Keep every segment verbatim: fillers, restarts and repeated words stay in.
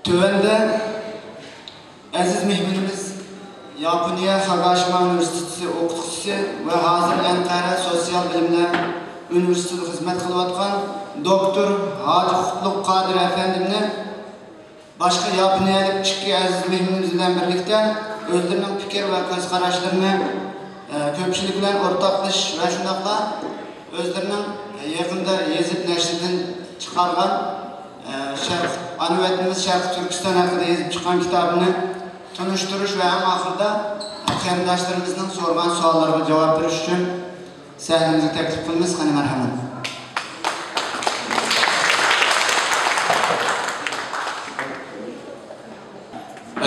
تۆۋەندە ئەزىز مېھمىنىمىز، ياپونىيە خاگاشىما ئۇنىۋېرسىتېتى ئوقۇتقۇچىسى ۋە ھازىر ئەنقەرە سوتسىيال بىلىملەر ئۇنىۋېرسىتېتىدا خىزمەت قىلىۋاتقان دوكتور ھاجى قۇتلۇق قادىر ئەپەندىمنى باشقا ياپونىيەلىك ئىككى ئەزىز مېھمىنىمىز بىلەن بىرلىكتە ئۆزلىرىنىڭ پىكىر ۋە كۆز قاراشلىرىنى، ئە، كۆپچىلىك بىلەن ئورتاقلىشىش ۋە شۇنداقلا ئۆزلىرىنىڭ يېقىندا يېزىپ نەشردىن چىقارغان، ئە، شەرق، ئانا ۋەتىنىمىز شەرقىي تۈركىستان ھەققىدە يېزىپ چىققان كىتابىنى تونۇشتۇرۇش ۋە ئەڭ ئاخىرىدا قېرىنداشلىرىمىزنىڭ سورىغان سوئاللىرىغا جاۋاب بېرىش ئۈچۈن سەھنىمىزگە تەكلىپ قىلىمىز. قېنى، مەرھەمەت.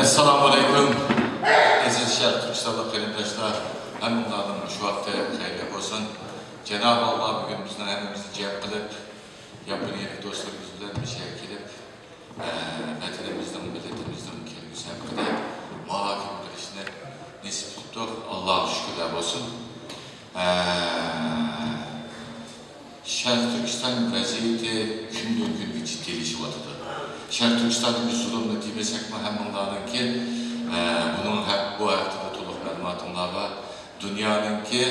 ئەسسالامۇئەلەيكۇم. ئەزىز شەرقىي تۈركىستانلىق قېرىنداشلار، ھەممىڭلارنىڭ مۇشۇ ۋاقتى خەيرلىك بولسۇن. جانابى ئاللا بۈگۈن بىزنىڭ ھەممىمىزنى جەم قىلىپ، ياپونىيەلىك دوستلىرىمىز بىلەن مۇشۇ يەرگە كېلىپ، ئە، ۋەتىنىمىزنىڭ، مىللىتىمىزنىڭ كەلگۈسى ھەققىدە مۇھاكىمە قىلىشنى نېسىپ قىلىپتۇق. ئاللاغا شۈكۈرلەر بولسۇن. ئە، شەرقىي تۈركىستان ۋەزىيىتى كۈندىن-كۈنگە جىددىيلىشىۋاتىدۇ. شەرقىي تۈركىستاندىكى زۇلۇمنى دېمىسەكمۇ ھەممىڭلارنىڭكى، ئە، بۇنىڭ ھەق-، بۇ ھەقتىكى تولۇق مەلۇماتىڭلار بار. دۇنيانىڭكى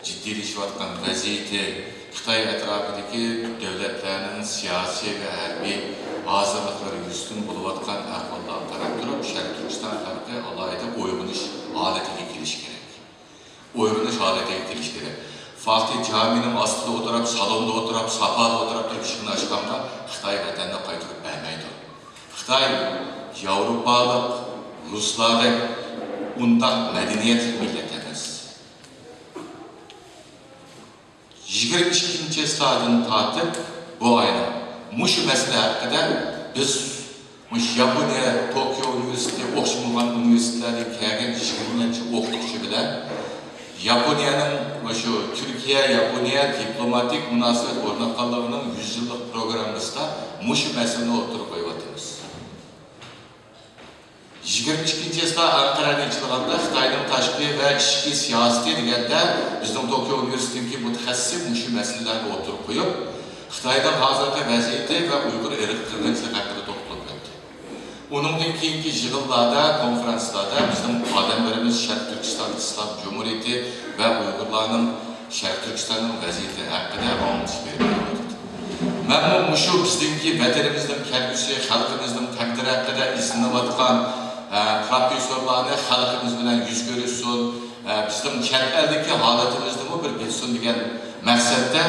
جىددىيلىشىۋاتقان ۋەزىيىتى، خىتاي ئەتراپىدىكى دۆلەتلەرنىڭ سىياسىي ۋە ھەربىي ھازىرلىقلىرى يۈزىسىدىن بولۇۋاتقان ئەھۋاللارغا قاراپ تۇرۇپ، شەرقىي تۈركىستان خەلقى ئالاھىدە ئويغىنىش ھالىتىگە كېلىشى كېرەك. ئويغىنىش ھالىتىگە كېلىشى كېرەك. فاقىي جامىنىڭ ئاستىدا ئولتۇرۇپ، سالوندا ئولتۇرۇپ، ساپادا ئولتۇرۇپ تۇرۇپ ئىشىكنى ئاچقانغا خىتاي ۋەتەننى قايتۇرۇپ بەرمەيدۇ. خىتاي ياۋروپالىق، رۇسلاردەك ئۇنداق مەدەنىيەتلىك مىللەت ئەمەس. يىگىرمە ئىككىنچى چىسلادىن تارتىپ بۇ ئاينىڭ مۇشۇ مەسىلە ھەققىدە بىز مۇشۇ ياپونىيە توكيو ئۇنىۋېرسىتېتى ئوخشىمىغان ئۇنىۋېرسىتېتلەردىن كەلگەن يىگىرمە نەچچە ئوقۇتقۇچى بىلەن ياپونىيەنىڭ مۇشۇ تۈركىيە، ياپونىيە دىپلوماتىك مۇناسىۋەت ئورناتقانلىقىنىڭ يۈز يىللىق پروگراممىسىدا مۇشۇ مەسىلىنى ئوتتۇرىغا قويۇۋاتىمىز. يىگىرمە ئىككىنچى چىسلا ئەنقەرەدە ئېچىلغاندا خىتاينىڭ تاشقى ۋە ئىچكى سىياسىتى دېگەندە، بىزنىڭ توكيو ئۇنىۋېرسىتېتىدىكى مۇتەخەسسىسى مۇشۇ مەسىلىلەرنى ئوتتۇرىغا قويۇپ، خىتاينىڭ ھازىرقى ۋەزىيىتى ۋە ئۇيغۇر ئىرقىي قىرغىنچىلىقى ھەققىدە توختىلىپ ئۆتتى. ئۇنىڭدىن كېيىنكى يىغىنلاردا، كونفرانسلاردا بىزنىڭ ئادەملىرىمىز شەرقىي تۈركىستان ئىسلام جۇمھۇرىيىتى ۋە ئۇيغۇرلارنىڭ شەرقىي تۈركىستاننىڭ ۋەزىيىتى ھەققىدە ئاڭلىتىش بېرىپ كېلىۋاتىدۇ. مەنمۇ مۇشۇ بىزنىڭكى ۋەتىنىمىزنىڭ كەلگۈسى، خەلقىمىزنىڭ تەقدىرى ھەققىدە ئىزدىنىۋاتقان، ئە، پروفېسسورلارنى خەلقىمىز بىلەن يۈز كۆرۈشسۇن، ئە، بىزنىڭ چەت ئەلدىكى ھالىتىمىزنىمۇ بىر بىلسۇن دېگەن مەقسەتتە،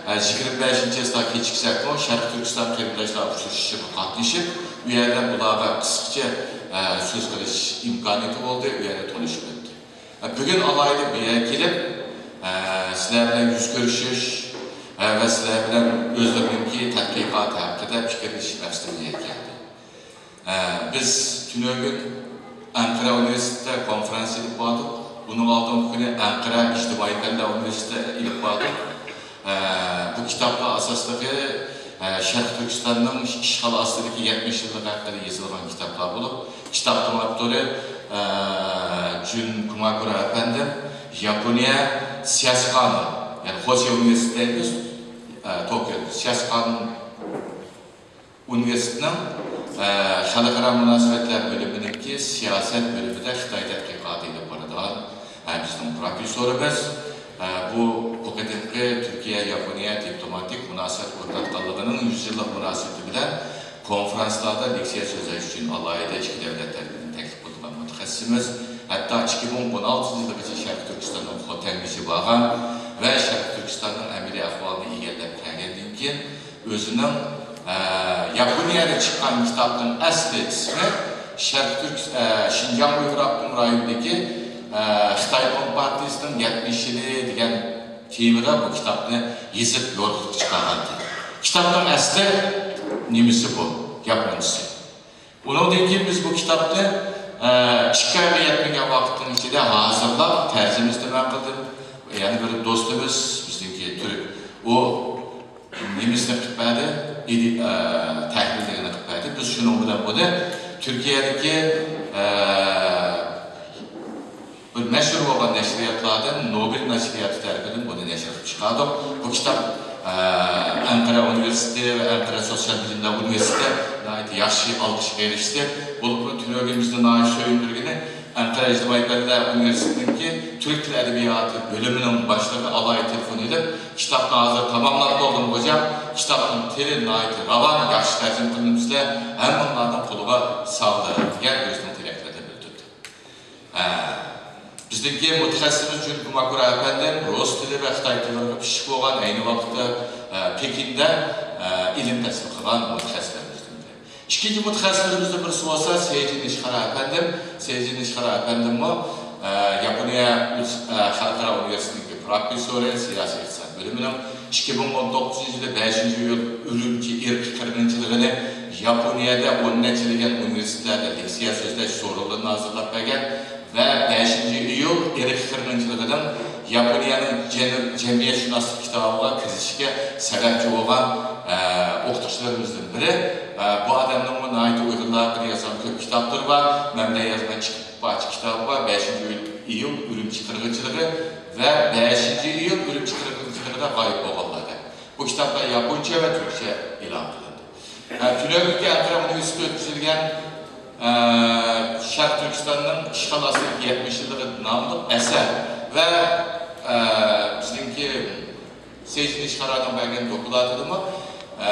ئە، يىگىرمە بەشىنچى چىسلا كېچىكسەكمۇ شەرقىي تۈركىستان قېرىنداشلار ئۇچرىشىشىغا قاتنىشىپ، ئۇ يەردە بۇلارغا قىسقىچە، ئە، سۆز قىلىش ئىمكانىيىتى بولدى، ئۇ يەردە تونۇشۇپ ئۆتتى. بۈگۈن ئالاھىدە بۇ يەرگە كېلىپ، سىلەر بىلەن يۈز كۆرۈشۈش ۋە سىلەر بىلەن ئۆزلىرىنىڭكى تەتقىقاتى ھەققىدە پىكىرلىشىش مەقسىتىدە بۇ يەرگە كەلدى. بىز تۈنۈگۈن ئەنقەرە ئۇنىۋېرسىتېتىدا كونفرانس ئېلىپ باردۇق. ئۇنىڭ ئالدىنقى كۈنى ئەنقەرە ئىجتىمائىي پەنلەر ئۇنىۋېرسىتېتىدا ئېلىپ باردۇق. ئە، بۇ كىتابلار ئاساسلىقى، ئە، شەرقىي تۈركىستاننىڭ ئىشغال ئاستىدىكى يەتمىش يىللىق ھەققىدە يېزىلغان كىتابلار بولۇپ، كىتابنىڭ ئاپتورى، ئە، جۈن كۇماكۇرا ئەپەندىم، ياپونىيە سىياسىي قانۇن، يەنى خوسيو ئۇنىۋېرسىتېتى دەيمىز، ئە، توكيو سىياسىي قانۇن ئۇنىۋېرسىتېتىنىڭ، ئە، خەلقئارا مۇناسىۋەتلەر بۆلۈمىنىڭكى سىياسەت بۆلۈمىدە خىتاي تەتقىقاتى ئېلىپ بارىدىغان، ئە، بىزنىڭ پروفېسسورىمىز، ئە، بۇ، بۇ قېتىمقى تۈركىيە-ياپونىيە دىپلوماتىك مۇناسىۋەت ئورناتقانلىقىنىڭ يۈز يىللىق مۇناسىۋىتى بىلەن كونفرانسلاردا لېكسىيە سۆزلەش ئۈچۈن ئالاھىدە ئىككى دۆلەت تەرىپىدىن تەكلىپ قىلىنغان مۇتەخەسسىسىمىز، ھەتتا ئىككى مىڭ ئون ئالتىنچى يىلغىچە شەرقىي تۈركىستاننىڭ خوتەنگىچە بارغان ۋە شەرقىي تۈركىستاننىڭ ئەمەلىي ئەھۋالىنى ئىگىلەپ كەلگەندىن كېيىن، ئۆزىنىڭ، ئە، ياپونىيەدە چىققان كىتابنىڭ ئەسلى ئىسمى شەرقىي تۈرك-، ئە، شىنجاڭ ئۇيغۇر ئاپتونوم رايونىدىكى، ئە، خىتاي كومپارتىيىسىنىڭ يەتمىش يىلى دېگەن تېمىدا بۇ كىتابنى يېزىپ يورۇقلۇققا چىقارغانىدى. كىتابنىڭ ئەسلى نېمىسى بۇ؟ ياپونچىسى. ئۇنىڭدىن كېيىن بىز بۇ كىتابنى، ئە، ئىككى ئايغا يەتمىگەن ۋاقىتنىڭ ئىچىدە ھازىرلاپ، تەرجىمىسىنى مەن قىلدىم. يەنە بىر دوستىمىز، بىزنىڭكى تۈرك، ئۇ نېمىسىنى قىلىپ بەردى، ئىدى-، ئە، تەھرىرلىرىنى قىلىپ بەردى. بىز شۇنىڭ بىلەن بۇنى تۈركىيەدىكى، ئە، بىر مەشھۇر بولغان نەشرىياتلاردىن نوبېل نەشرىياتى تەرىپىدىن بۇنى نەشر قىلىپ چىقاردۇق. بۇ كىتاب ئەنقەرە ئۇنىۋېرسىتېتى ۋە ئەنقەرە سوتسىيال بىلىملەر ئۇنىۋېرسىتېتى ناھايىتى ياخشى ئالقىشقا ئېرىشتى. بولۇپمۇ تۈنۈگۈن بىزنى ناھايىتى سۆيۈندۈرگىنى، ئەنقەرە ئىجتىمائىي پەنلەر ئۇنىۋېرسىتېتىنىڭكى تۈرك تىل ئەدەبىياتى بۆلۈمىنىڭ باشلىقى ئالاھىدە تېلېفون ئېلىپ، «كىتابنى ھازىر تاماملاپ بولدۇم، غوجام. كىتابنىڭ تىلى ناھايىتى راۋان، ياخشى تەرجىمە قىلىندىمىزلەر. ھەممىڭلارنىڭ قولىغا ساغلىق» دېگەن ئۆزىنىڭ تىلەكلىرىنى بىلدۈردى. ھە، بىزنىڭكى مۇتەخەسسىسىمىز جۇنكو ماكۇرا ئەپەندىم رۇس تىلى ۋە خىتاي تىللىرىغا پىشىپ بولغان، ئەينى ۋاقىتتا، ئە، پېكىندە، ئە، ئىلىم تەھسىل قىلغان مۇتەخەسسىسلىرىمىزدىن بىرى. ئىككىنچى مۇتەخەسسىسلىرىمىزدىن بىرسى بولسا سېيجى نىشخارا ئەپەندىم. سېيجى نىشخارا ئەپەندىممۇ، ئە، ياپونىيە ئۇنس-، ئە، خەلقئارا ئۇنىۋېرسىتېتىنىڭكى پروفېسسورى، سىياسىي ئىقتىساد بۆلۈمىنىڭ. ئىككى مىڭ ئون توققۇزىنچى يىلى بەشىنچى ئىيۇل ئۈرۈمچى ئىرقىي قىرغىنچىلىقىنى ياپونىيەدە ئون نەچچە دېگەن ئۇنىۋېرسىتېتلاردا لېكسىيە سۆزلەش سورۇنلىرىنى ھازىرلاپ بەرگەن ۋە بەشىنچى ئىيۇل ئىرقىي قىرغىنچىلىقىنىڭ ياپونىيەنىڭ جەن-، جەمئىيەتشۇناسلىق كىتابىغا كىرىزىشكە سەۋەبچى بولغان، ئە، ئوقۇتقۇچىلىرىمىزدىن بىرى. ئە، بۇ ئادەمنىڭمۇ ناھايىتى ئۇيغۇرلار ھەققىدە يازغان كۆپ كىتابلىرى بار. مەن بىلەن يازغان ئىككى پارچە كىتابى بار. بەشىنچى ئىيۇل ئۈرۈمچى قىرغىنچىلىقى ۋە بەشىنچى ئىيۇل ئۈرۈمچى قىرغىنچىلىقىدا غايىب بولغانلار دەپ. بۇ كىتابلار ياپونچە ۋە تۈركچە ئېلان قىلىندى. ھە، تۈنۈگۈنكى ئەنقەرە ئۇنىۋېرسىتېتىدا ئۆتكۈزۈلگەن، ئە، شەرقىي تۈركىستاننىڭ ئىشغال ئاستىدىكى يەتمىش يىللىقى ناملىق ئەسەر ۋە، ئە، بىزنىڭكى سېيجى نىشخارانىڭ بەرگەن دوكلاتىدىمۇ، ئە،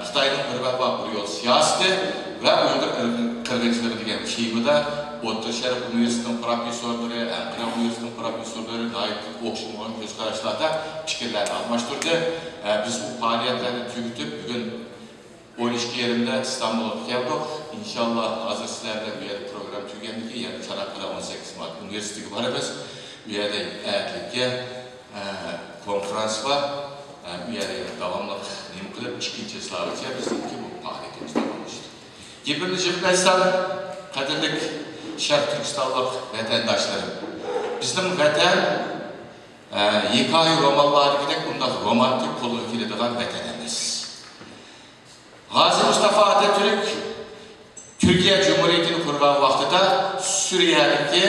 خىتاينىڭ بىر ۋەپا، بىر يول سىياسىتى ۋە ئۇيغۇر ئىرقىي قىرغىنچىلىقى دېگەن تېمىدا ئوتتۇرا شەرق ئۇنىۋېرسىتېتىنىڭ پروفېسسورلىرى، ئەنقەرە ئۇنىۋېرسىتېتىنىڭ پروفېسسورلىرى ناھايىتى ئوخشىمىغان كۆز قاراشلاردا پىكىرلەرنى ئالماشتۇردى. ئە، بىز بۇ پائالىيەتلەرنى تۈگىتىپ، بۈگۈن ئون ئىككى يېرىمدە ئىستانبۇلغا كەلدۇق. ئىنشاللا، ھازىر سىلەر بىلەن بۇ يەردە پروگرامما تۈگىگەندىن كېيىن يەنە چاناققىدە ئون سەككىز مارت ئۇنىۋېرسىتېتىگە بارىمىز. بۇ يەردە ئەتىلىككە، ئە، كونفرانس بار. ئە، بۇ يەردە يەنە داۋاملىق نېمە قىلىپ، ئىككىنچى چىسلاغىچە بىزنىڭكى بۇ پائالىيىتىمىز داۋاملىشىدۇ. گېپىمنى يىغىپ ئېيتسام، قەدىرلىك شەرقىي تۈركىستانلىق ۋەتەنداشلىرىم، بىزنىڭ ۋەتەن، ئە، ھېكايە رومانلاردىكىدەك ئۇنداق رومانتىك قولغا كېلىدىغان ۋەتەن ئەمەس. غازى مۇستافا ئاتاتۈرك تۈركىيە جۇمھۇرىيىتىنى قۇرغان ۋاقتىدا سۈرىيەدىكى،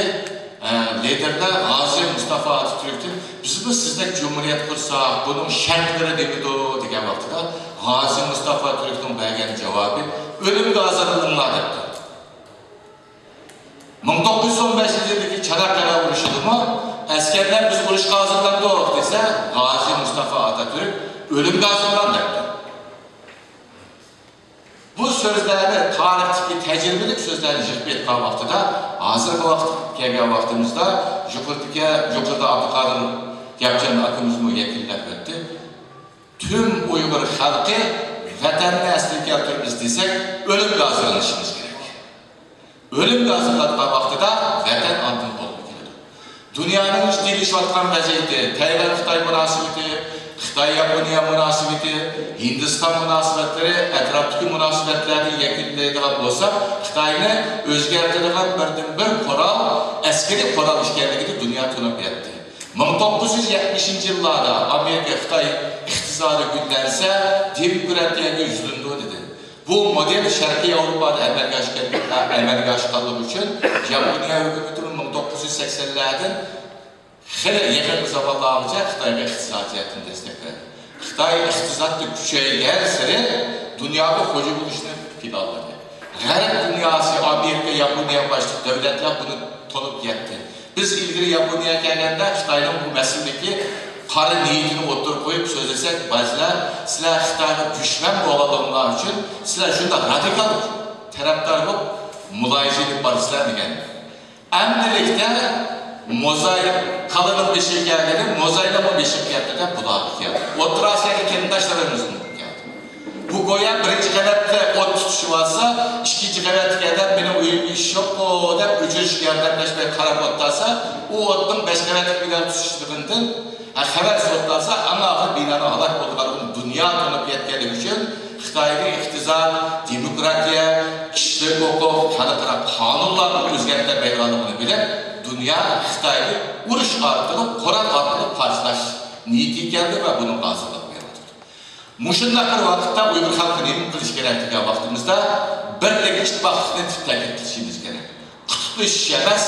ئە، لىدېرلار غازى مۇستافا ئاتاتۈركتىن، «بىزمۇ سىزدەك جۇمھۇرىيەت قۇرساق، بۇنىڭ شەرتلىرى نېمىدۇ؟» دېگەن ۋاقتىدا غازى مۇستافا ئاتاتۈركنىڭ بەرگەن جاۋابى، «ئۆلۈمگە ھازىرلىنىڭلار» دەپتۇ. مىڭ توققۇز يۈز ئون بەشىنچى يىلدىكى چاناققەلە ئۇرۇشىدىمۇ ئەسكەرلەر، «بىز ئۇرۇشقا ھازىرلاندۇق» دېسە، غازى مۇستافا ئاتاتۈرك، «ئۆلۈمگە ھازىرلان» دەپتۇ. بۇ سۆزلەرنى تارىختىكى تەجرىبىلىك سۆزلەرنى يىغىپ ئېيتقان ۋاقتىدا، ھازىرقى ۋاقىت كەلگەن ۋاقتىمىزدا يۇقىرىدىكى، يۇقىرىدا ئابدۇقادىر ياپچان ئاكىمىزمۇ يەكۈنلەپ ئۆتتى. پۈتۈن ئۇيغۇر خەلقى ۋەتەننى ئەسلىگە كەلتۈرىمىز دېسەك، ئۆلۈمگە ھازىرلىنىشىمىز كېرەك. ئۆلۈمگە ھازىرلانغان ۋاقتىدا ۋەتەن ئاندىن قولغا كېلىدۇ. دۇنيانىڭ جىددىيلىشىۋاتقان ۋەزىيىتى، تەيۋەن خىتاي مۇناسىۋىتى، خىتاي ياپونىيە مۇناسىۋىتى، ھىندىستان مۇناسىۋەتلىرى، ئەتراپتىكى مۇناسىۋەتلەرنى يەكۈنلەيدىغان بولساق، خىتاينى ئۆزگەرتىدىغان بىردىنبىر قورال، ئەسكىرىي قورال ئىكەنلىكىنى دۇنيا تونۇپ يەتتى. مىڭ توققۇز يۈز يەتمىشىنچى يىللاردا ئامېرىكا، خىتاي ئىقتىسادى گۈللەنسە، دېموكراتىيەگە يۈزلىنىدۇ دېدى. بۇ مودېل شەرقىي ياۋروپادا ئەمەلگە ئاشقان، ئەمەلگە ئاشقانلىقى ئۈچۈن ياپونىيە ھۆكۈمىتىمۇ مىڭ توققۇز يۈز سەكسەنلەردىن خېلى يېقىنقى زامانلارغىچە خىتايغا ئىقتىسادىي جەھەتتىن دەستەك بەردى. خىتاي ئىقتىسادتا كۈچەيگەنسېرى دۇنياغا خوجا بولۇشنى پىلانلىدى. غەرب دۇنياسى، ئامېرىكا، ياپونىيە باشلىق دۆلەتلەر بۇنى تونۇپ يەتتى. بىز ئىلگىرى ياپونىيەگە كەلگەندە خىتاينىڭ بۇ مەسىلىدىكى قارا نىيىتىنى ئوتتۇرىغا قويۇپ سۆزلىسەك، بەزىلەر، «سىلەر خىتايغا دۈشمەن بولغانلىقىڭلار ئۈچۈن سىلەر شۇنداق رادىكال تەرەپدار بولۇپ مۇلاھىزە ئېلىپ بارىسىلەر» دېگەن. ئەمدىلىكتە موزاي كالىنىڭ بېشىغا كەلگىنى موزاينىڭمۇ بېشىغا كەلدى دەپ بۇلارغا كەلدى. ئوتتۇرا ئاسىيادىكى قېرىنداشلىرىمىزمۇ كەلدى. بۇ گويا بىرىنچى قەۋەتتە ئوت تۇتۇشۇۋالسا، ئىككىنچى قەۋەتتىكى ئادەم «مېنىڭ ئۆيۈمدە ئىش يوققۇ» دەپ ئۆچۈرۈشكە ياردەملەشمەي قاراپ ئولتۇرسا، ئۇ ئوتنىڭ بەش قەۋەتلىك بىنانى تۇتۇشلۇقىدىن، ھە، خەۋەرسىز ئولتۇرسا، ئەڭ ئاخىرى بىنانىڭ ھالاك بولىدىغانلىقىنى دۇنيا تونۇپ يەتكەنلىكى ئۈچۈن، خىتاينىڭ ئىقتىساد، دېموكراتىيە، كىشىلىك ھوقۇق، خەلقئارا قانۇنلارنى ئۆزگەرتەلمەيدىغانلىقىنى بىلىپ، دۇنيا خىتاينى ئۇرۇش ئارقىلىق، قورال ئارقىلىق پارچىلاش نىيىتىگە كەلدى ۋە بۇنىڭغا ھازىرلىق بېرىۋاتىدۇ. مۇشۇنداق بىر ۋاقىتتا ئۇيغۇر خەلقى نېمە قىلىش كېرەك دېگەن ۋاقتىمىزدا، بىرلىك، ئىتتىپاقلىقنى تەكىت قىلىشىمىز كېرەك. قۇتۇپلىشىش ئەمەس،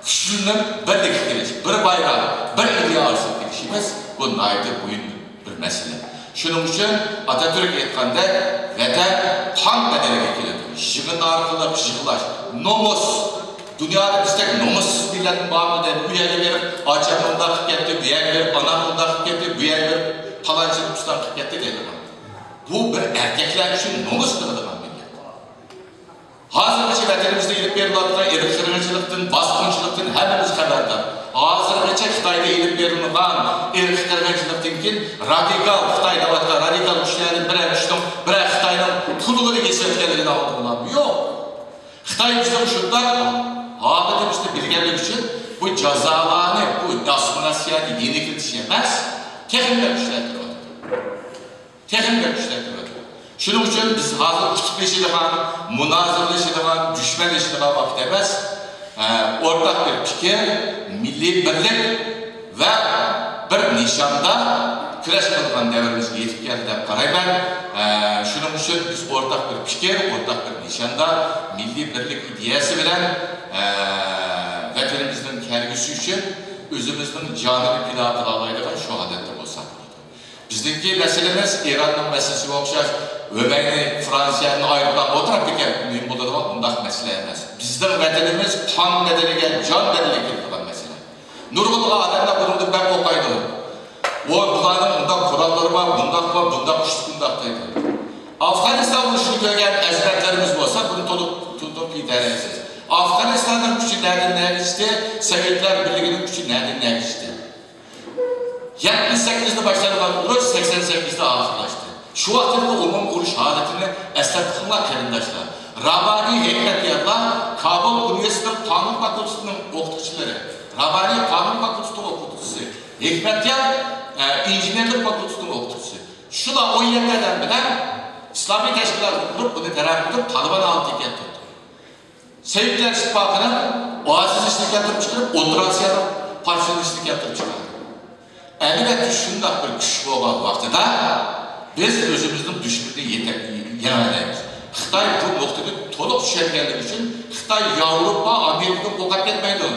كۈچلىنىپ بىرلىككە كېلىش، بىر بايراق، بىر ئىدىيە ئارىسىدا كېلىشىمىز، بۇ ناھايىتى مۇھىم بىر مەسىلە. شۇنىڭ ئۈچۈن ئاتاتۈرك ئېيتقاندەك، ۋەتەن قان بەدىلىگە كېلىدۇ. يىغىن ئارقىلىق يىغلاش، نومۇس. دۇنيادا بىزدەك نومۇسسىز مىللەتمۇ بارمۇ دەيدۇ. ئۇ يەرگە بېرىپ، ئاچام مۇنداق قىلىپ كەتتى، بۇ يەرگە بېرىپ، ئانام مۇنداق قىلىپ كەتتى، بۇ يەرگە بېرىپ، پالانچىنى پۇستان قىلىپ كەتتى دەيدىغان. بۇ بىر ئەركەكلەر ئۈچۈن نومۇس قىلىدىغان مىللەت. ھازىرغىچە ۋەتىنىمىزدە ئېلىپ بېرىلىۋاتقان ئىرقىي قىرغىنچىلىقتىن، باسقۇنچىلىقتىن ھەممىمىز خەۋەردار. ھازىرغىچە خىتايدا ئېلىپ بېرىلغان ئىرقىي قىرغىنچىلىقتىن كېيىن رادىكال خىتاي دەۋاتقان رادىكال كۈچلەرنىڭ بىرەر كۈچنىڭ، بىرەر خىتاينىڭ قولىغا ئېگىشىۋەتكەنلىكىنى ئاڭلىدىڭلارمۇ؟ يوق. خىتاي بىزنىڭ شۇنداق ھالىتىمىزنى بىلگەنلىكى ئۈچۈن بۇ جازالارنى، بۇ ئاسسىمىلياتسىيەنى يېنىكلىتىش ئەمەس، تېخىمۇ بەك كۈچەيتىۋاتىدۇ. تېخىمۇ بەك كۈچەيتىۋاتىدۇ. شۇنىڭ ئۈچۈن بىز ھازىر ئۇتۇقلىشىدىغان، مۇنازىرىلىشىدىغان، دۈشمەنلىشىدىغان ۋاقىت ئەمەس. ئە، ئورتاق بىر پىكىر، مىللىي بىرلىك ۋە بىر نىشاندا كۈرەش قىلىدىغان دەۋرىمىزگە يېتىپ كەلدى دەپ قارايمەن. ئە، شۇنىڭ ئۈچۈن بىز ئورتاق بىر پىكىر، ئورتاق بىر نىشاندا، مىللىي بىرلىك ئىدىيەسى بىلەن، ئە، ۋەتىنىمىزنىڭ كەلگۈسى ئۈچۈن ئۆزىمىزنىڭ جانىنى پىدا قىلالايدىغان شۇ ھالەتتە بولساق بولىدۇ. بىزنىڭكى مەسىلىمىز ئىراننىڭ مەسىلىسىگە ئوخشاش، ھۆمەينى فرانسىيەدىن ئايروپىلانغا ئولتۇرۇپ كەتكەن مۇھىم بولىدىغان ئۇنداق مەسىلە ئەمەس. بىزنىڭ ۋەتىنىمىز قان بەدىلىگە، جان بەدىلىگە كېلىدىغان مەسىلە. نۇرغۇنلىغان ئادەملەر بۇنىڭدىن بەك قورقايدۇ. ۋوي، بۇلارنىڭ ئۇنداق قوراللىرى بار، بۇنداق بار، بۇنداق كۈچلۈك، ئۇنداق دەيدۇ. ئەفغانىستان ئۇرۇشىنى كۆرگەن ئەجدادلىرىمىز بولسا بۇنى تولۇق تونۇپ يېتەلەيسىز. ئەفغانىستاننىڭ كۈچى نەدىن نەگە چىقتى؟ سوۋېتلار بىرلىكىنىڭ كۈچى نەدىن نەگە چىقتى؟ يەتمىش سەككىزدە باشلانغان ئۇرۇش سەكسەن سەككىزدە ئاخىرلاشتى. شۇ ۋاقىتتىكى ئومۇمىي ئۇرۇش ھالىتىنى ئەسلەپ بېقىڭلار، قېرىنداشلار. رابانى ھېكمەتيارلار كابۇل ئۇنىۋېرسىتېتىنىڭ قانۇن فاكۇلتېتىنىڭ ئوقۇتقۇچىلىرى. رابانى قانۇن فاكۇلتېتىنىڭ ئوقۇتقۇچىسى. ھېكمەتيار، ئە، ئىنژېنېرلىك فاكۇلتېتىنىڭ ئوقۇتقۇچىسى. شۇلار ئون يەتتە ئادەم بىلەن ئىسلامىي تەشكىلات قۇرۇپ، بۇنى تەرەققىي قىلدۇرۇپ، تالىبان ھالىتىگە كەلتۈردى. سوۋېتلار ئىتتىپاقىنىڭ ئاجىزلىشىنى كەلتۈرۈپ چىقىرىپ، ئوتتۇرا ئاسىيانىڭ پارچىلىنىشىنى كەلتۈرۈپ چىقاردى. ئەلۋەتتە، شۇنداق بىر كۈچ بولغان ۋاقتىدا بىز ئۆزىمىزنىڭ دۈشمىنىنى يېتە-، يېڭەلەيمىز. خىتاي بۇ نۇقتىنى تولۇق چۈشەنگەنلىكى ئۈچۈن خىتاي ياۋروپا، ئامېرىكىدىن قورقۇپ كەتمەيدۇ.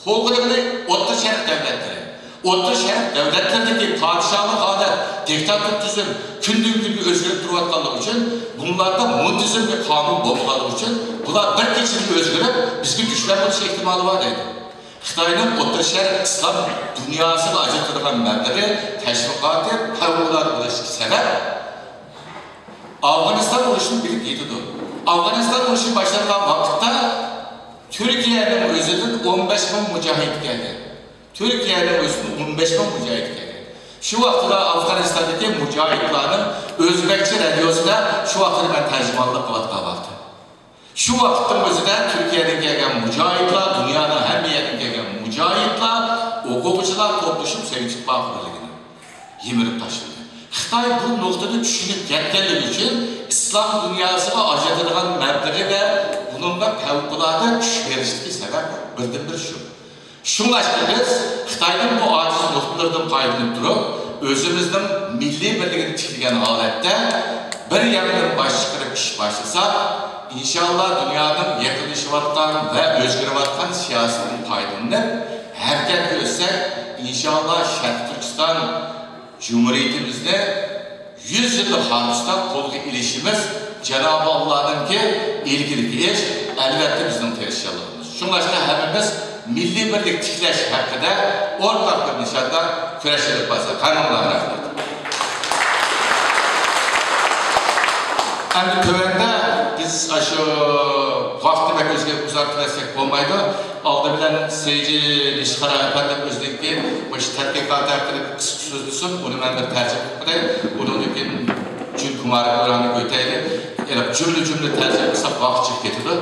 قورقىدىغىنى ئوتتۇرا شەرق دۆلەتلىرى. ئوتتۇرا شەرق دۆلەتلىرىدىكى پادىشاھلىق ھالەت، دىكتاتور تۈزۈم كۈندىن-كۈنگە ئۆزگىرىپ تۇرۇۋاتقانلىقى ئۈچۈن، بۇلاردا مۇنتىزىم بىر قانۇن بولمىغانلىقى ئۈچۈن، بۇلار بىر كېچىدە ئۆزگىرىپ، بىزگە دۈشمەن بولۇش ئېھتىمالى بار دەيدۇ. خىتاينىڭ ئوتتۇرا شەرق ئىسلام دۇنياسىغا ئاجرىتىدىغان مەبلىغى، تەشۋىقاتى پەۋقۇلئاددە بولۇشىدىكى سەۋەب، ئافغانىستان ئۇرۇشىنى بىلىپ يېتىدۇ. ئافغانىستان ئۇرۇشى باشلانغان ۋاقىتتا تۈركىيەنىڭ ئۆزىدىن ئون بەش مىڭ مۇجاھىد كەلگەن. تۈركىيەنىڭ ئۆزىدىن ئون بەش مىڭ مۇجاھىد كەلگەن. شۇ ۋاقىتتا ئافغانىستاندىكى مۇجاھىدلارنىڭ ئۆزبەكچە رادىيوسىدا شۇ ۋاقىتتا مەن تەرجىمانلىق قىلىۋاتقان ۋاقتىم. شۇ ۋاقىتنىڭ ئۆزىدە تۈركىيەدىن كەلگەن مۇجاھىدلار، دۇنيانىڭ ھەممە يەردىن كەلگەن مۇجاھىدلار، ئوقۇغۇچىلار توپلىشىپ سوۋېت ئىتتىپاقى بىرلىكىنى يىمىرىپ تاشلىدى. خىتاي بۇ نۇقتىنى چۈشىنىپ يەتكەنلىكى ئۈچۈن ئىسلام دۇنياسىغا ئاجرىتىدىغان مەبلىغى ۋە بۇنىڭغا پەۋقۇلئاددە كۈچ بېرىشتىكى سەۋەب بىردىنبىر شۇ. شۇڭلاشقا بىز خىتاينىڭ بۇ ئاجىز نۇقتىلىرىدىن پايدىلىنىپ تۇرۇپ، ئۆزىمىزنىڭ مىللىي بىرلىكىنى تىكلىگەن ھالەتتە بىر ياندىن باش چىقىرىپ ئىش باشلىساق، ئىنشاللا دۇنيانىڭ يېقىنلىشىۋاتقان ۋە ئۆزگىرىۋاتقان سىياسىتىدىن پايدىلىنىپ ھەرىكەتكە ئۆتسەك، ئىنشاللا شەرقىي تۈركىستان جۇمھۇرىيىتىمىزنى يۈز يىللىق ھارپىسىدا قولغا ئېلىشىمىز جانابى ئاللانىڭكى ئىلكىدىكى ئىش، ئەلۋەتتە بىزنىڭ تىرىشچانلىقىمىز. شۇڭلاشقا ھەممىمىز مىللىي بىرلىك تىكلەش ھەققىدە ئورتاق بىر نىشاندا كۈرەش ئېلىپ بارساق. ھەممىڭلارغا رەھمەت. ئەمدى تۆۋەندە بىز ئاشۇ ۋاقىتنى بەك ئۆزگە ئۇزارتىۋەتسەك بولمايدۇ. ئالدى بىلەن سېيجى نىشقارا ئەپەندىم ئۆزىنىڭكى مۇشۇ تەتقىقاتى ھەققىدە بىر قىسقا سۆزلىسۇن، ئۇنى مەن بىر تەرجىمە قىلىپ بېرەي. ئۇنىڭدىن كېيىن جۈن كۇمارى بۇرانى ئۆتەيلى. يەنە جۈملە جۈملە تەرجىمە قىلساق ۋاقىت چىقىپ كېتىدۇ.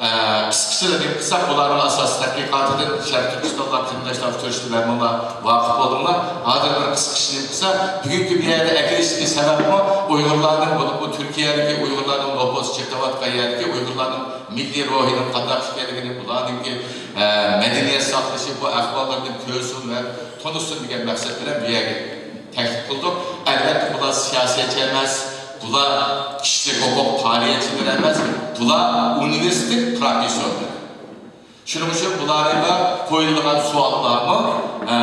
ئە، قىسقىچىلا نېمە قىلساق، بۇلارنىڭ ئاساسىي تەتقىقاتىدىن شەرقىي تۈركىستانلار قېرىنداشلار ئۇچرىشىشتىن ھەممىڭلار ۋاقىپ بولدۇڭلار. ھازىر بىر قىسقىچە نېمە قىلسا، بۈگۈنكى بۇ يەردە ئەكېلىشتىكى سەۋەبمۇ ئۇيغۇرلارنىڭ، بولۇپمۇ تۈركىيەدىكى ئۇيغۇرلارنىڭ نوپۇسى چېقىۋاتقان يەردىكى ئۇيغۇرلارنىڭ مىللىي روھىنىڭ قانداق ئىكەنلىكىنى، بۇلارنىڭكى، ئە، مەدەنىيەت ساقلىشى، بۇ ئەھۋاللىرىنى كۆرسۇن ۋە تونۇشسۇن دېگەن مەقسەت بىلەن بۇ يەرگە تەكلىپ قىلدۇق. ئەلۋەتتە، بۇلار سىياسەتچى ئەمەس، بۇلار كىشىلىك ھوقۇق پائالىيەتچىلىرى ئەمەس، بۇلار ئۇنىۋېرسىتېت پروفېسسورلىرى. شۇنىڭ ئۈچۈن بۇلارغا قويۇلىدىغان سوئاللارمۇ، ئە،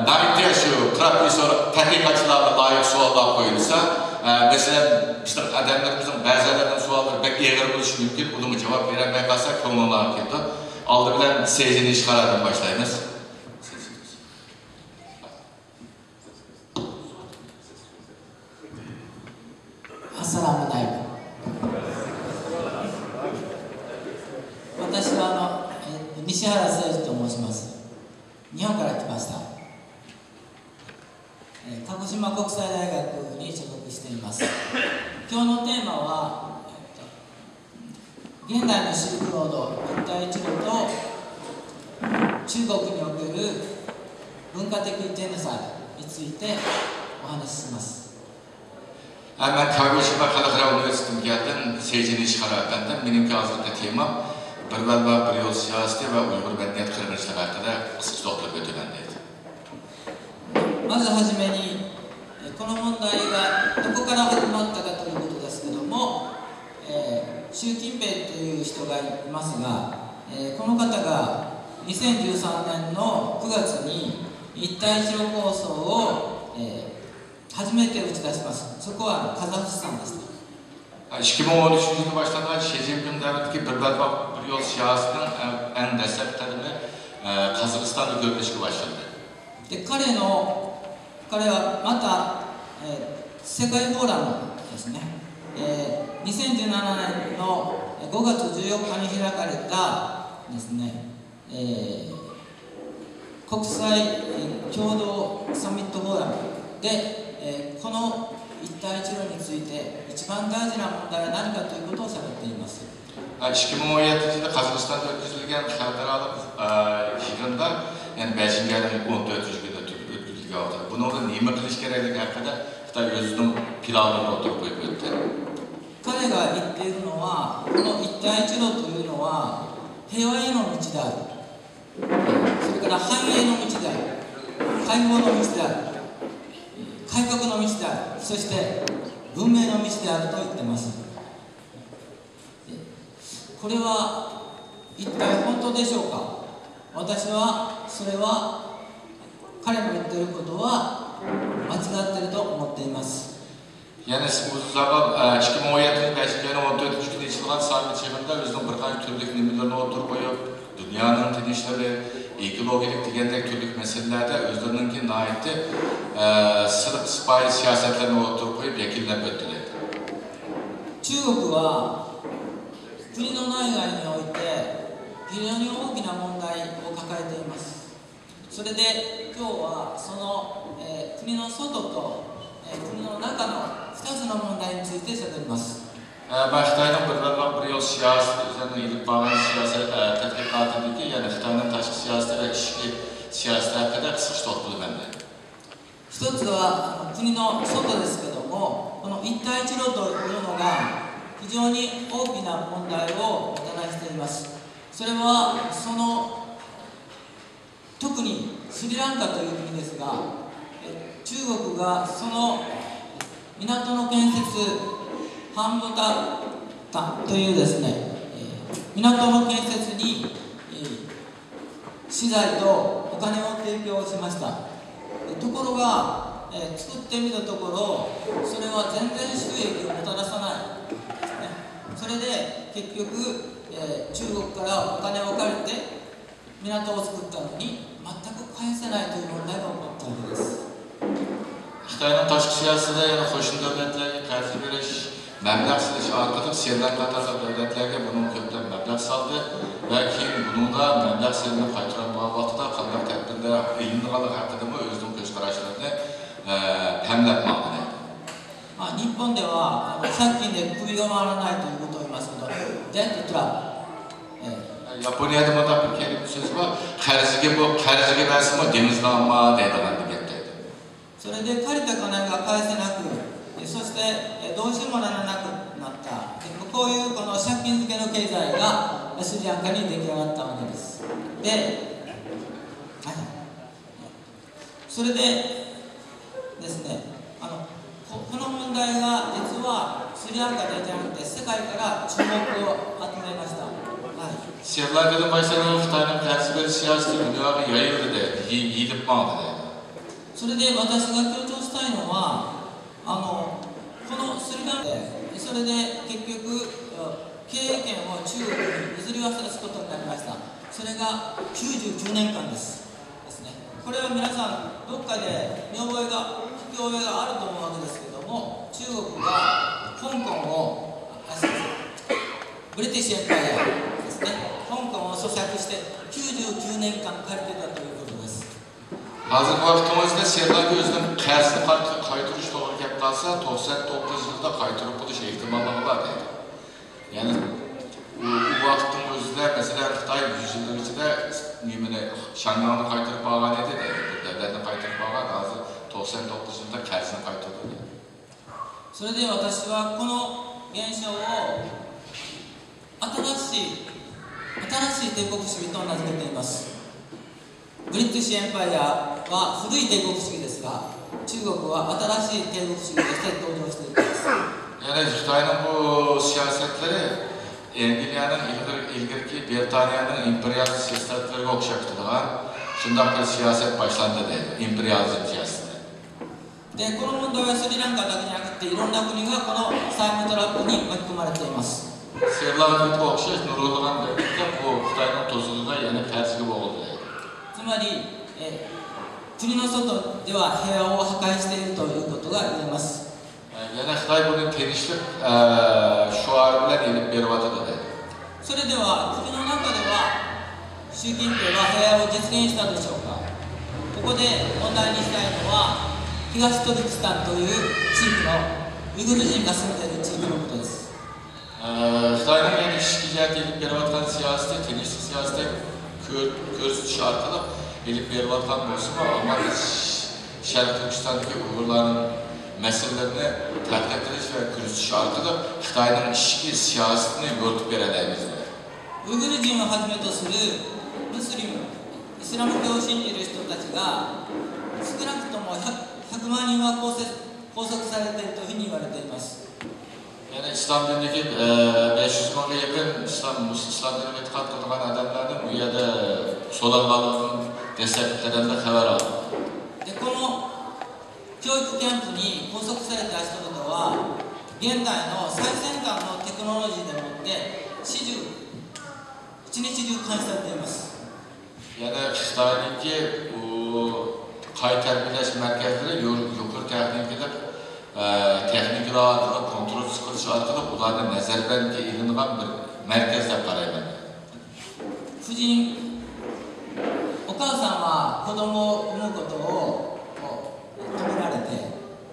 ناھايىتى شۇ پروفېسسور، تەتقىقاتچىلارغا لايىق سوئال قويۇلسا، ئە، مەسىلەن، بىزنىڭ ئادەملىرىمىزنىڭ بەزىلەرنىڭ سوئاللىرى بەك ئېغىر بولۇشى مۇمكىن، ئۇنىڭغا جاۋاب بېرەلمەي قالسا، كۆڭلۈڭلارغا كېلىدۇ. ئالدى بىلەن سېيجىن ئىشخانادىن باشلايمىز. アッサラムアライ私はあの、えー西原誠二と申します。日本から来ました。えー鹿児島国際大学に所属しています。今日のテーマは、えーと現代のシルクロード、一帯一路と中国における文化的ジェノサイドについてお話しします。 ھە، مەن كاگوشىما خەلقئارا ئۇنىۋېرسىتېتىدىن كەلدىم، سېيجىن ئىشىخارا ئەپەندىم. مېنىڭكى ھازىرقى تېمام بىر بەلباغ بىر يول سىياسىتى ۋە ئۇيغۇر مەدەنىيەت قىرغىنچىلىقى ھەققىدە قىسقىچە توختىلىپ ئۆتىمەن دەيدۇ. まずはじめに、えこの問題がどこから始まったかということですけども、えー習近平という人がいますが、えーこの方が2013年の9月に一帯一路構想を、えー初めて打ち出します。そこはあのカザフスタンでした。 ئىككى مىڭ ئون ئۈچىنچى يىلى باشلانغان شى جىنپىڭ دەۋرىدىكى بىر بەلباغ بىر يول سىياسىتىنىڭ ئەڭ، ئەڭ دەسلەپكى قەدىمى، ئە، قازاقىستاندا كۆرۈلۈشكە باشلىدى. で彼の彼はまた、えー世界フォーラムですね、えー2017年の5月14日に開かれたですね、えー国際共同サミットフォーラムで、えーこの一帯一路について一番大事な問題は何かということを喋っています。 ئىككى مىڭ ئون يەتتىنچى يىلى قازاقىستاندا ئۆتكۈزۈلگەن خەلقئارالىق، ئە، يىغىندا، يەنى بەشىنچى ئاينىڭ ئون تۆتىنچى كۈنى ئۆتكۈزۈلگەن ۋاقىتتا، بۇنىڭدا نېمە قىلىش كېرەكلىكى ھەققىدە خىتاي ئۆزىنىڭ پىلانىنى ئوتتۇرىغا قويۇپ ئۆتتى. 彼が言っているのは、この一帯一路というのは平和への道である、それから繁栄の道である、解放の道である、改革の道である、そして文明の道であると言っています。これは一体本当でしょうか？私はそれは彼の言っていることは間違っていると思っています。 يەنە ئۇزۇن زامان، ئىككى مىڭ ئون يەتتىنچى يىل بەشىنچى ئاينىڭ ئون تۆتىنچى كۈنى ئېچىلغان ساممىت يىغىنىدا ئۆزىنىڭ بىر قانچە تۈرلۈك نېمىلىرىنى ئوتتۇرىغا قويۇپ، دۇنيانىڭ تىنچلىقى، ئېكولوگىيەلىك دېگەندەك تۈرلۈك مەسىلىلەردە ئۆزلىرىنىڭكى ناھايىتى، ئە، سىلىق سىپايى سىياسەتلىرىنى ئوتتۇرىغا قويۇپ يەكۈنلەپ ئۆتتى دەيدۇ. 中国は国の内外において非常に大きな問題を抱えています。それで今日はその、えー国の外と、えー国の中のふたつの問題についてしゃべります。 ئە، مەن خىتاينىڭ بىر بەلباغ بىر يول سىياسىتى ئۆزلىرىنىڭ ئېلىپ بارغان سىياسەت، ئە، تەتقىقاتىدىكى، يەنى خىتاينىڭ تاشقى سىياسىتى ۋە ئىچكى سىياسىتى ھەققىدە قىسقىچە توختىلىمەن دەيدۇ. 一つはあの国の外ですけども、この一帯一路というのが非常に大きな問題をもたらしています。それはその特にスリランカという国ですが、え中国がその港の建設、ハンボタタというですね、え港の建設に、え資材とお金を提供しました。えところが、え作ってみたところ、それは全然収益をもたらさないですね。それで結局、え中国からお金を借りて港を作ったのに全く返せないという問題が起こったわけです。 خىتاينىڭ تاشقى سىياسىتىدە يەنە قوشنا دۆلەتلەرگە قەرز بېرىش، مەبلەغ سېلىش ئارقىلىق سرىلانكا قاتارلىق دۆلەتلەرگە بۇنىڭغا كۆپلەپ مەبلەغ سالدى ۋە كېيىن بۇنىڭدا مەبلەغ سېلىنىپ قايتۇرالمىغان ۋاقتىدا قانداق تەدبىرلەر ئېلىنىدىغانلىقى ھەققىدىمۇ ئۆزىنىڭ كۆز قاراشلىرىنى، ئە، پەملەپ ماڭدى دەيدۇ. まあ、日本ではあの借金で首が回らないということを言いますけど、debt trap、え ياپونىيەدە مۇنداق بىر كەلىمە سۆز بار، قەرزگە بۇ، قەرزگە بەرسىمۇ دېڭىزنى ئالما دەيدىغان گەپ دەيدۇ. それで借りた金が返せなく、えそしてえどうしようもならなくなった、でこういうこの借金付けの経済がえスリランカに出来上がったわけです。で、はい、それでですね、あのここの問題が実はスリランカだけじゃなくて世界から注目を集めました。はい。 سرىلانكىدىن باشلانغان خىتاينىڭ قەرز بېرىش سىياسىتى دۇنياغا يايىلدى دەيدۇ، يېيىلىپ ماڭدى دەيدۇ. それで私が強調したいのは、あの、このスリランカで、それで結局、えー、経営権を中国に譲り渡すことになりました。それがきゅうじゅうきゅうねんかんです。ですね。これは皆さん、どっかで見覚えが、聞き覚えがあると思うわけですけども、中国が香港を、あ、失礼しました。ブリティッシュエンパイアですね。香港を租借してきゅうじゅうきゅうねんかん借りてたということです。 ھازىرقى ۋاقىتنىڭ ئۆزىدە سېرىلانكا ئۆزىنىڭ قەرزىنى قايت-، قايتۇرۇش توغرا كەپ قالسا، توقسان توققۇزىنچى يىلدا قايتۇرۇپ بولۇش ئېھتىماللىقى بار دەيدۇ. يەنى ئۇ، ئۇ ۋاقىتنىڭ ئۆزىدە، مەسىلەن، خىتاي يۈز يىلنىڭ ئىچىدە نېمىنى، شياڭگاڭنى قايتۇرۇپ ئالغان ئىدى دەيدۇ. بىر دەۋلەتنى قايتۇرۇپ ئالغان، ھازىر توقسان توققۇزىنچى يىلدا قەرزىنى قايتۇردى دەيدۇ. それで私はこの現象を新しい、新しい帝国主義と名付けています。ブリティッシュエンパイアは古い帝国主義ですが、中国は新しい帝国主義として登場しています。 يەنى خىتاينىڭ بۇ سىياسەتلىرى ئەنگلىيەنىڭ ئىلگىرى، ئىلگىرىكى بىرىتانىيەنىڭ ئىمپېرىيالىست سىياسەتلىرىگە ئوخشاپ كېتىدىغان، شۇنداق بىر سىياسەت باشلاندى دەيدۇ، ئىمپېرىيالىزم سىياسىتى. で、この問題はスリランカだけじゃなくて、いろんな国がこの債務トラップに巻き込まれています。 سېرىلانكىغا ئوخشاش نۇرغۇنلىغان دۆلەتلەر بۇ خىتاينىڭ تۇزىقىغا، يەنى قەرزگە بوغۇلدى. つまり、えー国の外では平和を破壊しているということが言えます。 يەنى خىتاي بۇنى تىنچلىق، ئە، شوئارى بىلەن ئېلىپ بېرىۋاتىدۇ دەيدۇ. それでは国の中では習近平は平和を実現したでしょうか。ここで問題にしたいのは東トルキスタンという地域の、ウイグル人が住んでいる地域のことです。 ئە، خىتاينىڭ يەنە ئىچكى جەھەتتە ئېلىپ بېرىۋاتقان سىياسىتى، تىنچلىق سىياسىتى كۆر-، كۆرسىتىش ئارقىلىق ئېلىپ بېرىۋاتقان بولسىمۇ، ئەمما بىز شەرقىي تۈركىستاندىكى ئۇيغۇرلارنىڭ مەسىلىلىرىنى تەتقىق قىلىش ۋە كۆرسىتىش ئارقىلىق خىتاينىڭ ئىچكى سىياسىتىنى يورۇتۇپ بېرەلەيمىز. ウイグル人をはじめとするムスリム、イスラム教を信じる人たちが少なくとも 100, 100万人は拘束、拘束されているというふうに言われています。 يەنى ئىسلام دىنىدىكى، ئە، بەش يۈز مىڭغا يېقىن ئىسلام، مۇس-، ئىسلام دىنىغا ئېتىقاد قىلىدىغان ئادەملەرنى بۇ يەردە سولانغانلىقىدىن دەسلەپكى قەدەمدە خەۋەر ئالدۇق. で、この教育キャンプに拘束された人々は、現代の最先端のテクノロジーでもって、始終、一日中監視されています。 يەنى خىتاينىڭكى بۇ قايتا تەربىيەلەش مەركەزلىرى يۇ-، يۇقىرى تېخنىكىلىق، ئە، تېخنىكىلار ئارقىلىق كونترول قىلىش ئارقىلىق ئۇلارنى نەزەربەندكە ئېلىنغان بىر مەركەز دەپ قارايمەن. 夫人、お母さんは子供を産むことを、こう、止められて、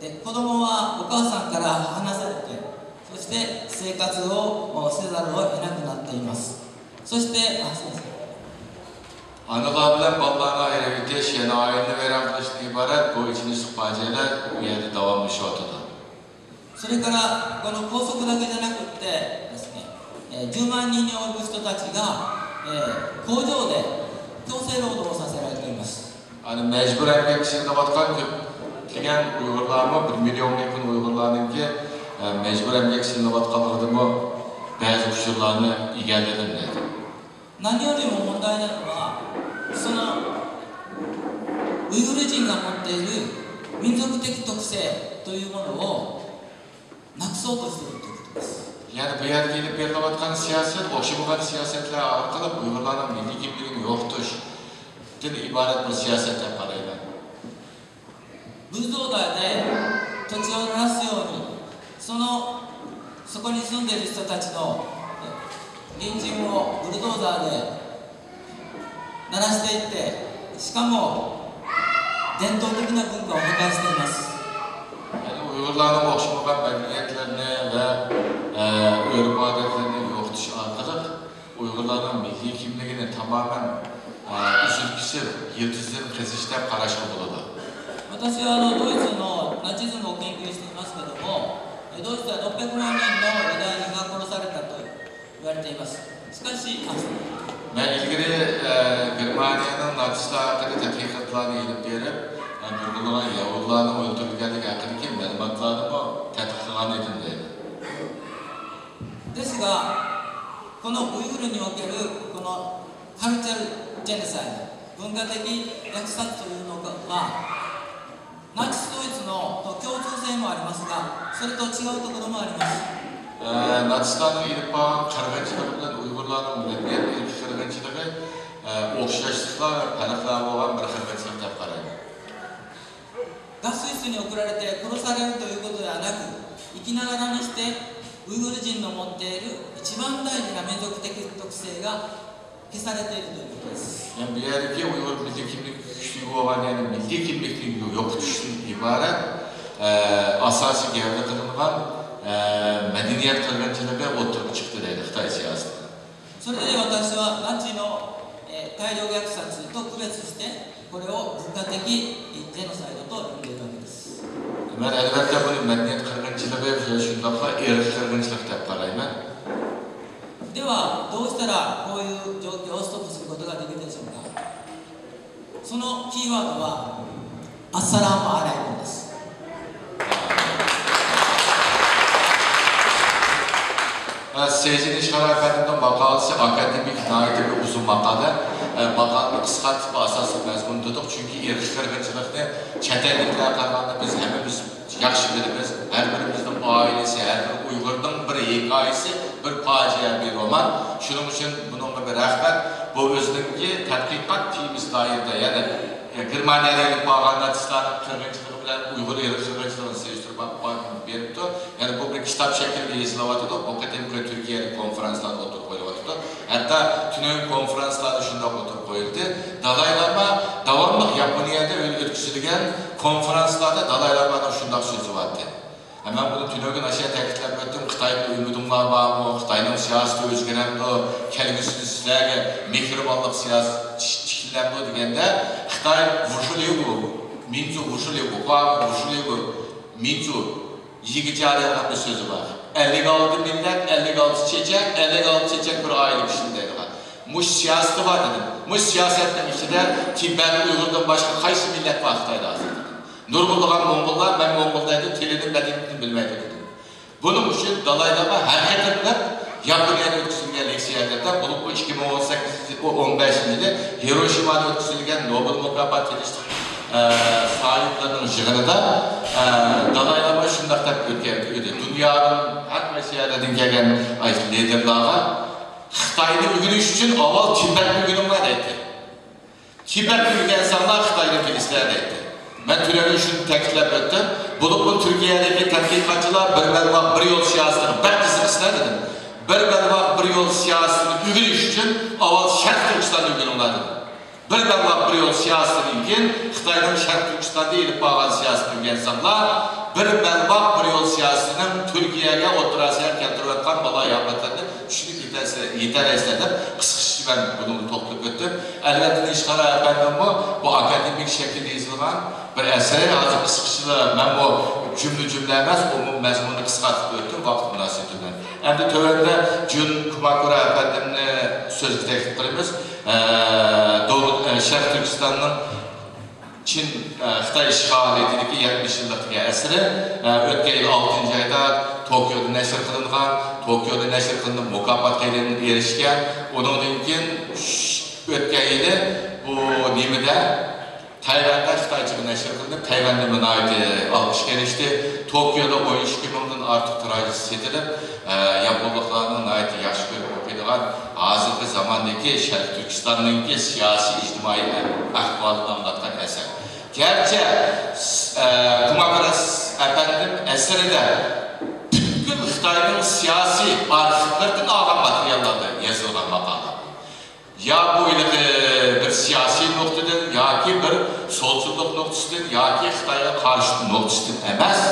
で、子供はお母さんから離されて、そして生活をせざるを得なくなっています。そして、あ、そうです。 ئانىلار بىلەن بالىلارنى ئايرىۋېتىش، يەنى ئائىلىنى ۋەيران قىلىشتىن ئىبارەت بۇ ئېچىنىشلىق پاجىئەلەر بۇ يەردە داۋاملىشىۋاتىدۇ. それから、この拘束だけじゃなくってですね、えーじゅうまん人に及ぶ人たちが、えー工場で強制労働をさせられています。 ئەنە مەجبۇر ئەمگەككە سېلىنىۋاتقان كۆپلىگەن ئۇيغۇرلارمۇ، بىر مىليونغا يېقىن ئۇيغۇرلارنىڭكى، ئە، مەجبۇر ئەمگەككە سېلىنىۋاتقانلىقىدىمۇ بەزى ئۇچۇرلارنى ئىگىلىدىم دەيدۇ. 何よりも問題なのは、その、ウイグル人が持っている民族的特性というものをなくそうとしているということです。 يەنى بۇ يەردە ئېلىپ بېرىلىۋاتقان سىياسەت ئوخشىمىغان سىياسەتلەر ئارقىلىق ئۇيغۇرلارنىڭ مىللىي كىملىكىنى يوقىتىشتىن ئىبارەت بىر سىياسەت دەپ قارايمەن. ブルドーザーで土地を荒らすように、その、そこに住んでいる人たちの、え、現地をブルドーザーで鳴らしていって、しかも、伝統的な文化を破壊しています。 يەنى ئۇيغۇرلارنىڭ ئوخشىمىغان مەدەنىيەتلىرىنى ۋە، ئە، ئۆرپ-ئادەتلىرىنى يوقىتىش ئارقىلىق ئۇيغۇرلارنىڭ مىللىي كىملىكىنى تامامەن، ئە، ئۈزۈل-كېسىل يىلتىزىدىن قېزىش دەپ قاراشقا بولىدۇ. 私はあのドイツのナチズムを研究していますけども、え、ドイツではろっぴゃくまん人のユダヤ人が殺されたと 言われています。しかし、あ、 مەن ئىلگىرى، ئە، گېرمانىيەنىڭ ناتسىستلار ھەققىدە تەتقىقاتلارنى ئېلىپ بېرىپ، ئە، نۇرغۇنلىغان يەھۇدىيلارنىڭ ئۆلتۈرۈلگەنلىكى ھەققىدىكى مەلۇماتلارنىمۇ تەتقىق قىلغان ئىدىم دەيدۇ. ですが、このウイグルにおけるこのカルチャルジェノサイド、文化的虐殺というのは、ナチスドイツの共通性もありますが、それと違うところもあります。ئە، ناتسىستلارنىڭ ئېلىپ بارغان قىرغىنچىلىقى بىلەن ئۇيغۇرلارنىڭ مەدەنىيەت ئىرقىي قىرغىنچىلىقى، ئە، ئوخشاشلىقلار، پەرقلەر بولغان بىر قىرغىنچىلىق دەپ قارايمەن. 学生室に送られて殺されるということではなく、生きながらにして、ウイグル人の持っている一番大事な民族的特性が消されているということです。 يەنى بۇ يەردىكى ئۇيغۇر مىللىي كىملىكى كۈچلۈك بولغان، يەنى مىللىي كىملىكنى يوقىتىشتىن ئىبارەت، ئە، ئاساسىي گەۋدە قىلىنغان، ئە، مەدەنىيەت قىرغىنچىلىقى ئوتتۇرىغا چىقتى دەيدۇ خىتاي سىياسىتىدە. それで私はナチの、えー大量虐殺と区別して、これを文化的、えージェノサイドと呼んでいるわけです。 مەن ئەلۋەتتە بۇنى مەدەنىيەت قىرغىنچىلىقى، شۇنداقلا ئىرقىي قىرغىنچىلىق دەپ قارايمەن. では、どうしたらこういう状況をストップすることができるでしょうか。そのキーワードは、アッサラームアライクです。 سېيىتجىن ئىشخان ئەپەندىمنىڭ ماقالىسى ئاكادېمىك، ناھايىتى بىر ئۇزۇن ماقالە. ماقالىنى قىسقارتىپ، ئاساسلىق مەزمۇننى تۇتتۇق، چۈنكى ئىرقىي قىرغىنچىلىقنى چەت ئەللىكلەرگە قارىغاندا بىز ھەممىمىز ياخشى بىلىمىز. ھەر بىرىمىزنىڭ ئائىلىسى، ھەر بىر ئۇيغۇرنىڭ بىر ھېكايىسى، بىر پاجىئە، بىر رومان. شۇنىڭ ئۈچۈن بۇنىڭغا بىر رەھمەت. بۇ ئۆزىنىڭكى تەتقىقات تېمىسى دائىرىدە، يەنى، ئە، گېرمانىيەدە ئېلىپ بارغان ناتسىستلارنىڭ قىرغىنچىلىقى بىلەن ئۇيغۇر ئىرقىي قىرغىنچىلىقىنى سېلىشتۇرۇپ باق-، بېرىپتۇ. يەنى بۇ بىر كىتاب شەكلىدە يېزىلىۋاتىدۇ. بۇ قېتىمقى تۈركىيەدىكى كونفېرانسلاردا ئوتتۇرىغا قويۇلۇۋاتىدۇ. ھەتتا تۈنۈگۈن كونفېرانسلاردا شۇنداق ئوتتۇرىغا قويۇلدى. دالاي لاما داۋاملىق ياپونىيەدە ئۆ-، ئۆتكۈزۈلگەن كونفېرانسلاردا دالاي لامانىڭ شۇنداق سۆزى بارتى. ھە، مەن بۇنى تۈنۈگۈن ئاشۇ يەردە تەكىتلەپ ئۆتتۈم. خىتايدىن ئۈمىدىڭلار بارمۇ؟ خىتاينىڭ سىياسىتى ئۆزگىرەمدۇ؟ كەلگۈسىدە سىلەرگە مېھرىبانلىق سىياسىتى تىك-، تىكلەمدۇ دېگەندە، خىتاي ۋۇشۇلىگۇ، مىنزۇ ۋۇشۇلىگۇ، خۇا ۋۇشۇلىگۇ، مىنزۇ يىگىچيا دەيدىغان بىر سۆزى بار. ئەللىك ئالتە مىللەت، ئەللىك ئالتە چېچەك، ئەللىك ئالتە چېچەك بىر ئائىلىگە ئىشلەيدىغان. مۇشۇ سىياسىتى بار دېدىم. مۇشۇ سىياسەتنىڭ ئىچىدە تىبەت ئۇيغۇردىن باشقا قايسى مىللەت بار خىتايدا ھازىر دېدىم. نۇرغۇنلىغان موڭغۇللار، مەن موڭغۇل دەيدۇ، تىلىنى، مەدەنىيىتىنى بىلمەيدۇ دېدىم. بۇنىڭ ئۈچۈن دالاي لاما ھەر قېتىملىق ياپونىيەدە ئۆتكۈزۈلگەن لېكسىيەلەردە، بولۇپمۇ ئىككى مىڭ ئون سەككىزىنچى يىل، ئون بەشىنچى يىلى ھىروشىمادا ئۆتكۈزۈلگەن نوبېل مۇكاپاتى ئېلىشلىق، ئە، ساھىبلىرىنىڭ يىغىنىدا، ئە، دالاي لاما شۇنداق دەپ ئۆتكەن ئىدى، دۇنيانىڭ ھەر قايسى يەرلىرىدىن كەلگەن ئاشۇ لىدېرلارغا خىتاينى ئۆگىنىش ئۈچۈن ئاۋۋال تىبەتنى ئۆگىنىڭلار دەيتتى. تىبەتنى ئۆگەنسەڭلار خىتاينى بىلىسىلەر دەيتتى. مەن تۈنۈگۈن شۇنى تەكىتلەپ ئۆتتۈم. بولۇپمۇ تۈركىيەدىكى تەتقىقاتچىلار بىر بەلباغ، بىر يول سىياسىتىغا بەك قىزىقىسىلەر دېدىم. بىر بەلباغ، بىر يول سىياسىتىنى ئۆگىنىش ئۈچۈن ئاۋۋال شەرقىي تۈركىستاننى ئۆگىنىڭلار دېدىم. بىر بەلباغ، بىر يول سىياسىتىدىن كېيىن خىتاينىڭ شەرقىي تۈركىستاندا ئېلىپ بارغان سىياسىتىنى ئۆگەنسەڭلار، بىر بەلباغ، بىر يول سىياسىتىنىڭ تۈركىيەگە، ئوتتۇرا ئاسىياغا كەلتۈرۈۋاتقان بالايىئاپەتلەرنى چۈشىنىپ يېتەرسىلەر، يېتەلەيسىلەر دەپ قىسقىچە مەن بۇنىڭغا توختىلىپ ئۆتتۈم. ئەلۋەتتە، نىشقارا ئەپەندىممۇ بۇ ئاكادېمىك شەكىلدە يېزىلغان بىر ئەسىرى، ھازىر قىسقىچىلا مەنمۇ جۈملە-جۈملە ئەمەس، ئومۇمىي مەزمۇننى قىسقارتىپ ئۆتتۈم ۋاقىت مۇناسىۋىتى بىلەن. ئەمدى تۆۋەندە جۇن كۇماكۇرا ئەپەندىمنى سۆزگە تەكلىپ قىلىمىز. ئە، دو-، ئە، شەرقىي تۈركىستاننىڭ چىن، ئە، خىتاي ئىشغالىيىتىدىكى يەتمىش يىللىق دېگەن ئەسىرى، ئە، ئۆتكەن يىل ئالتىنچى ئايدا توكيودا نەشر قىلىنغان، توكيودا نەشر قىلىنىپ، مۇكاپاتقا ئېرىشكەن. ئۇنىڭدىن كېيىن ئۆتكەن يىلى بۇ نېمىدە، تەيۋەندە خىتايچىغا نەشر قىلىنىپ، تەيۋەندىمۇ ناھايىتى ئالقىشقا ئېرىشتى. توكيودا ئون ئىككى مىڭدىن ئارتۇق تىراژىسى سېتىلىپ، ئە، ياپونلۇقلارنىڭ ناھايىتى ياخشى كۆرۈپ ئوقۇيدىغان، ھازىرقى زاماندىكى شەرقىي تۈركىستاننىڭكى سىياسىي، ئىجتىمائىي ئەھۋالىنى ئاڭلاتقان ئەسەر. گەرچە، ئە، كۇماكۇرا ئەپەندىم ئەسىرىدە پۈتكۈل خىتاينىڭ سىياسىي ئارخىپلىرىدىن ئالغان ماتېرىياللاردا يېزىلغان ماقالە. يا بۇ ھېلىقى بىر سىياسىي نۇقتىدىن ياكى بىر سولچىللىق نۇقتىسىدىن ياكى خىتايغا قارشى نۇقتىسىدىن ئەمەس،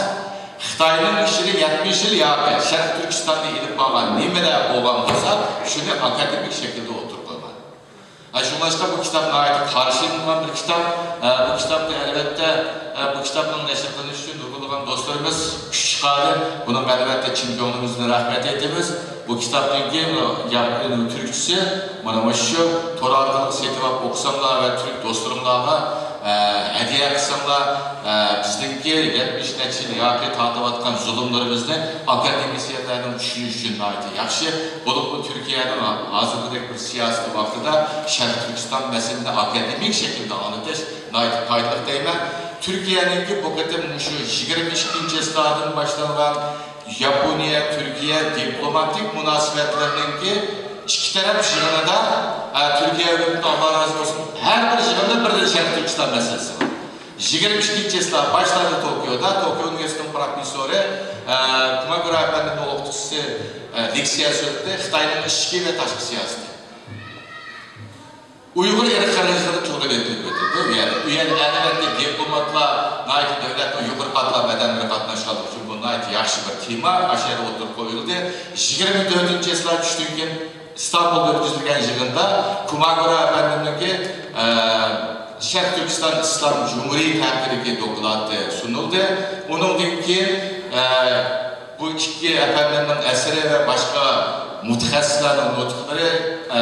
خىتاينىڭ ئىچىدە يەتمىش يىل ياكى شەرقىي تۈركىستاندا ئېلىپ بارغان نېمىلەر بولغان بولسا، شۇنى ئاكادېمىك شەكىلدە ئوتتۇرىغا قويغان. ھە، شۇڭلاشقا بۇ كىتاب ناھايىتى قارشى ئېلىنغان بىر كىتاب. ھە، بۇ كىتابنى ئەلۋەتتە، ھە، بۇ كىتابنىڭ نەشر قىلىنىشى ئۈچۈن نۇرغۇنلىغان دوستلىرىمىز كۈچ چىقاردى. بۇنىڭغا ئەلۋەتتە چىن كۆڭلىمىزدىن رەھمەت ئېيتىمىز. بۇ كىتابنىڭكى ياپون تۈركچىسى مانا مۇشۇ تور ئارقىلىق سېتىۋاپ ئوقۇساڭلار ۋە تۈرك دوستلىرىڭلارغا، ئە، ھەدىيە قىلساڭلار، ئە، بىزنىڭكى يەتمىش نەچچە يىل ياقى تارتىۋاتقان زۇلۇملىرىمىزنى ئاكادېمىسىيەنلەرنىڭ چۈشىنىشى ئۈچۈن ناھايىتى ياخشى. بولۇپمۇ تۈركىيەنىڭ ھازىرقىدەك بىر سىياسىي ۋاقتىدا شەرقىي تۈركىستان مەسىلىنى ئاكادېمىك شەكىلدە ئاڭلىتىش ناھايىتى پايدىلىق دەيمەن. تۈركىيەنىڭكى بۇ قېتىم مۇشۇ يىگىرمە ئىككىنچى چىسلادىن باشلانغان ياپونىيە، تۈركىيە دىپلوماتىك مۇناسىۋەتلىرىنىڭكى ئىككى تەرەپ يىغىنىدا، ئە، تۈركىيە ھۆكۈمىتىدىن ئاللا رازى بولسۇن، ھەر بىر يىغىندا بىردىن شەرقىي تۈركىستان مەسىلىسى بار. يىگىرمە ئىككىنچى چىسلا باشلانغان توكيودا، توكيو ئۇنىۋېرسىتېتىنىڭ پروفېسسورى، ئە، كۇماكۇرا ئەپەندىمنىڭ ئوقۇتقۇچىسى، ئە، لېكسىيە سۆزلىدى، خىتاينىڭ ئىچكى ۋە تاشقى سىياسىتى. ئۇيغۇر ئىرقىي قىرغىنچىلىقى تۇغرا ئېيتىلىپ ئۆتۈلدى ئۇ يەردە. ئۇ يەردە ئەلۋەتتە دىپلوماتلار ناھايىتى دۆلەتنىڭ يۇقىرى پاتلان مەدەنلىرى قاتناشقانلىقى ئۈچۈن بۇ ناھايىتى ياخشى بىر تېما، ئاشۇ يەردە ئوتتۇرىغا قويۇلدى. يىگىرمە تۆتىنچى چىسلا چۈشتىن كېيىن ئىستانبۇلدا ئۆتكۈزۈلگەن يىغىندا كۇماكۇرا ئەپەندىمنىڭكى، ئە، شەرقىي تۈركىستان ئىسلام جۇمھۇرىيىتى ھەققىدىكى دوكلاتى سۇنۇلدى. ئۇنىڭدىن كېيىن، ئە، بۇ ئىككى ئەپەندىمنىڭ ئەسىرى ۋە باشقا مۇتەخەسسىسلەرنىڭ نۇتۇقلىرى، ئە،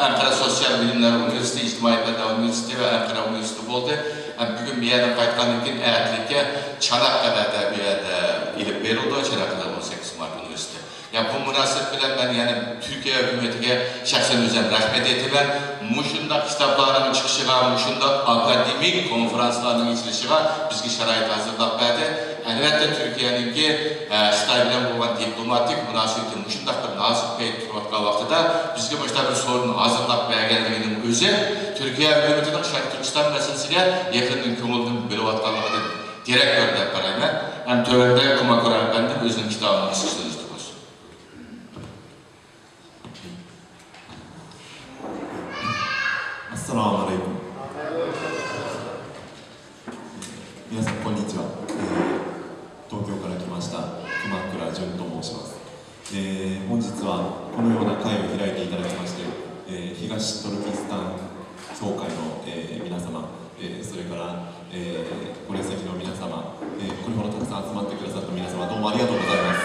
ئەنقەرە سوتسىيال بىلىملەر ئۇنىۋېرسىتېتى، ئىجتىمائىي پەنلەر ئۇنىۋېرسىتېتى ۋە ئەنقەرە ئۇنىۋېرسىتېتى بولدى. ھەم بۈگۈن بۇ يەردىن قايتقاندىن كېيىن ئەتىلىككە چاناققەلەدە بۇ يەردە ئېلىپ بېرىلىدۇ، چاناققەلە ئون سەككىز مارت ئۇنىۋېرسىتېتى. يا، بۇ مۇناسىۋەت بىلەن مەن يەنە تۈركىيە ھۆكۈمىتىگە شەخسەن ئۆزۈم رەھمەت ئېيتىمەن. مۇشۇنداق كىتابلارنىڭ چىقىشىغا، مۇشۇنداق ئاكادېمىك كونفېرانسلارنىڭ ئېچىلىشىغا بىزگە شارائىت ھازىرلاپ بەردى. ئەلۋەتتە، تۈركىيەنىڭكى، ئە، خىتاي بىلەن بولغان دىپلوماتىك مۇناسىۋىتى مۇشۇنداق بىر نازۇك پەيتتە تۇرۇۋاتقان ۋاقتىدا بىزگە مۇشۇنداق بىر سورۇن ھازىرلاپ بەرگەنلىكىنىڭ ئۆزى تۈركىيە ھۆكۈمىتىنىڭ شەرقىي تۈركىستان مەسىلىسىگە يېقىندىن كۆڭۈلدىن بۆلۈۋاتقانلىقىدىن دېرەك بېرىدۇ دەپ قارايمەن. ھەم تۆۋەندە كۇماكۇرا ئەپەندىم ئۆزىنىڭ كىتابىنى قىسقىچە سۆزلىدى بولسۇن. アッサラムアライコン。皆さん、こんにちは。えー東京から来ました、熊倉淳と申します。えー本日はこのような会を開いていただきまして、えー東トルキスタン協会の、えー皆様、えーそれから、えーこれ先の皆様、えーこれほどたくさん集まってくださった皆様、どうもありがとうございます。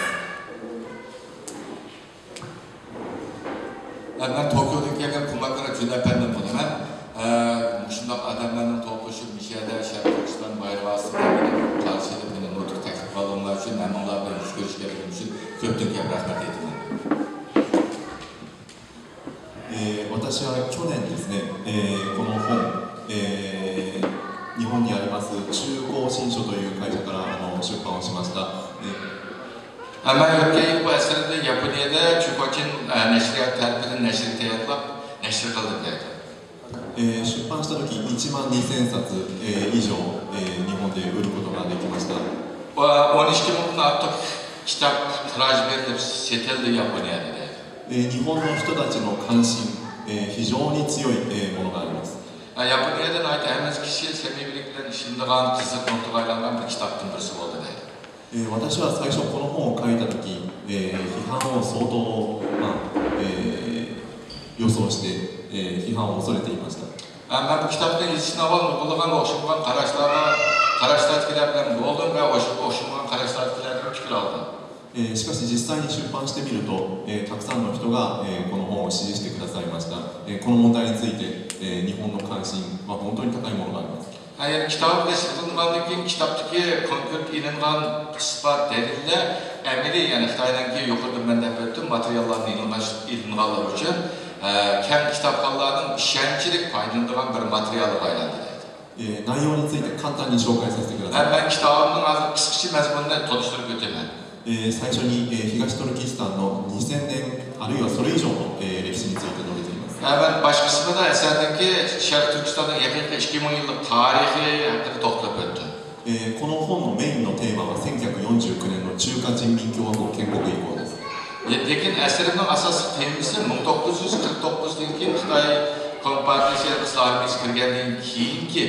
مەن توكيودىن كەلگەن كۇماكۇرا جۈن ئەپەندىم بولىمەن. ئە، مۇشۇنداق ئادەملەرنىڭ توپلىشىپ مۇشۇ يەردە شەرقىي تۈركىستان بايرىقى ئاستىدا مېنى قارشى ئېلىپ، مېنى نۇتۇق تەكلىپ قىلغانلىقى ئۈچۈن، ھەممىڭلار بىلەن يۈز كۆرۈشكەنلىكىم ئۈچۈن كۆپتىن كۆپ رەھمەت ئېيتىمەن. えー私は去年ですね、えーこの本、えー日本にあります中高新書という会社からあの出版をしました。えー ئەمما ئۆتكەن يىل بۇ ئەسەرنى ياپونىيەدە چۇكوچىن، ئە، نەشرىيات تەرىپىدىن نەشرگە تەييارلاپ، نەشر قىلدىم دەيدۇ. えー出版した時いちまんにせんさつ、えー以上、えー日本で売ることができました。 ئون ئىككى مىڭدىن ئارتۇق كىتاب تىراژ بېرىلىپ سېتىلدى ياپونىيەدە دەيدۇ. えー日本の人たちの関心、えー非常に強い、えーものがあります。 ياپونىيەدە ناھايىتى ھەممە كىشى سەمىمىيلىك بىلەن ئىشىنىدىغان قىزىق نۇقتىغا ئايلانغان بىر كىتابتىن بىرسى بولدى دەيدۇ. えー私は最初この本を書いた時、えー批判を相当、まあえー予想して、えー批判を恐れていました。 مەن بۇ كىتابنى يېزىشتىن ئاۋۋال نۇرغۇنلىغان ئوخشىمىغان قاراشلارغا، قاراشلاردىكىلەر بىلەن بولدۇم ۋە ئوخشىمىغان قاراشلاردىكىلەردىن پىكىر ئالدىم. えーしかし実際に出版してみると、えーたくさんの人が、えーこの本を支持してくださいました。えーこの問題について、えー日本の関心は本当に高いものがあります。 يەنى كىتابىم نەشر قىلىنغاندىن كېيىن كىتابتىكى كونكرېت ئېلىنغان ئىسپات دەلىللەر ئەمەلىي، يەنى خىتاينىڭكى يۇقىرىدا مەن دەپ ئۆتتۈم، ماتېرىياللارنى ئېلىنغان، ئېلىنغانلار ئۈچۈن، ئە، كەڭ كىتابخانلارنىڭ ئىشەنچلىك پايدىلىنىدىغان بىر ماتېرىيالغا ئايلاندى دەيدۇ. えー内容について簡単に紹介させてください。 مەن كىتابىمنىڭ ھازىر قىسقىچە مەزمۇنىنى تونۇشتۇرۇپ ئۆتىمەن. えー最初に、えー東トルキスタンのにせんねんあるいはそれ以上の、えー歴史について述べています。 مەن باش قىسمىدا ئەسەردىكى شەرقىي تۈركىستاننىڭ يېقىنقى ئىككى مىڭ يىللىق تارىخى ھەققىدە توختىلىپ ئۆتتۈم. えーこの本のメインのテーマはせんきゅうひゃくよんじゅうきゅうねんの中華人民共和国建国以降です。 لېكىن ئەسىرىمنىڭ ئاساسلىق تېمىسى مىڭ توققۇز يۈز قىرىق توققۇزدىن كېيىن خىتاي كومپارتىيىسى ئىسلام ئارمىيىسى كىرگەندىن كېيىنكى،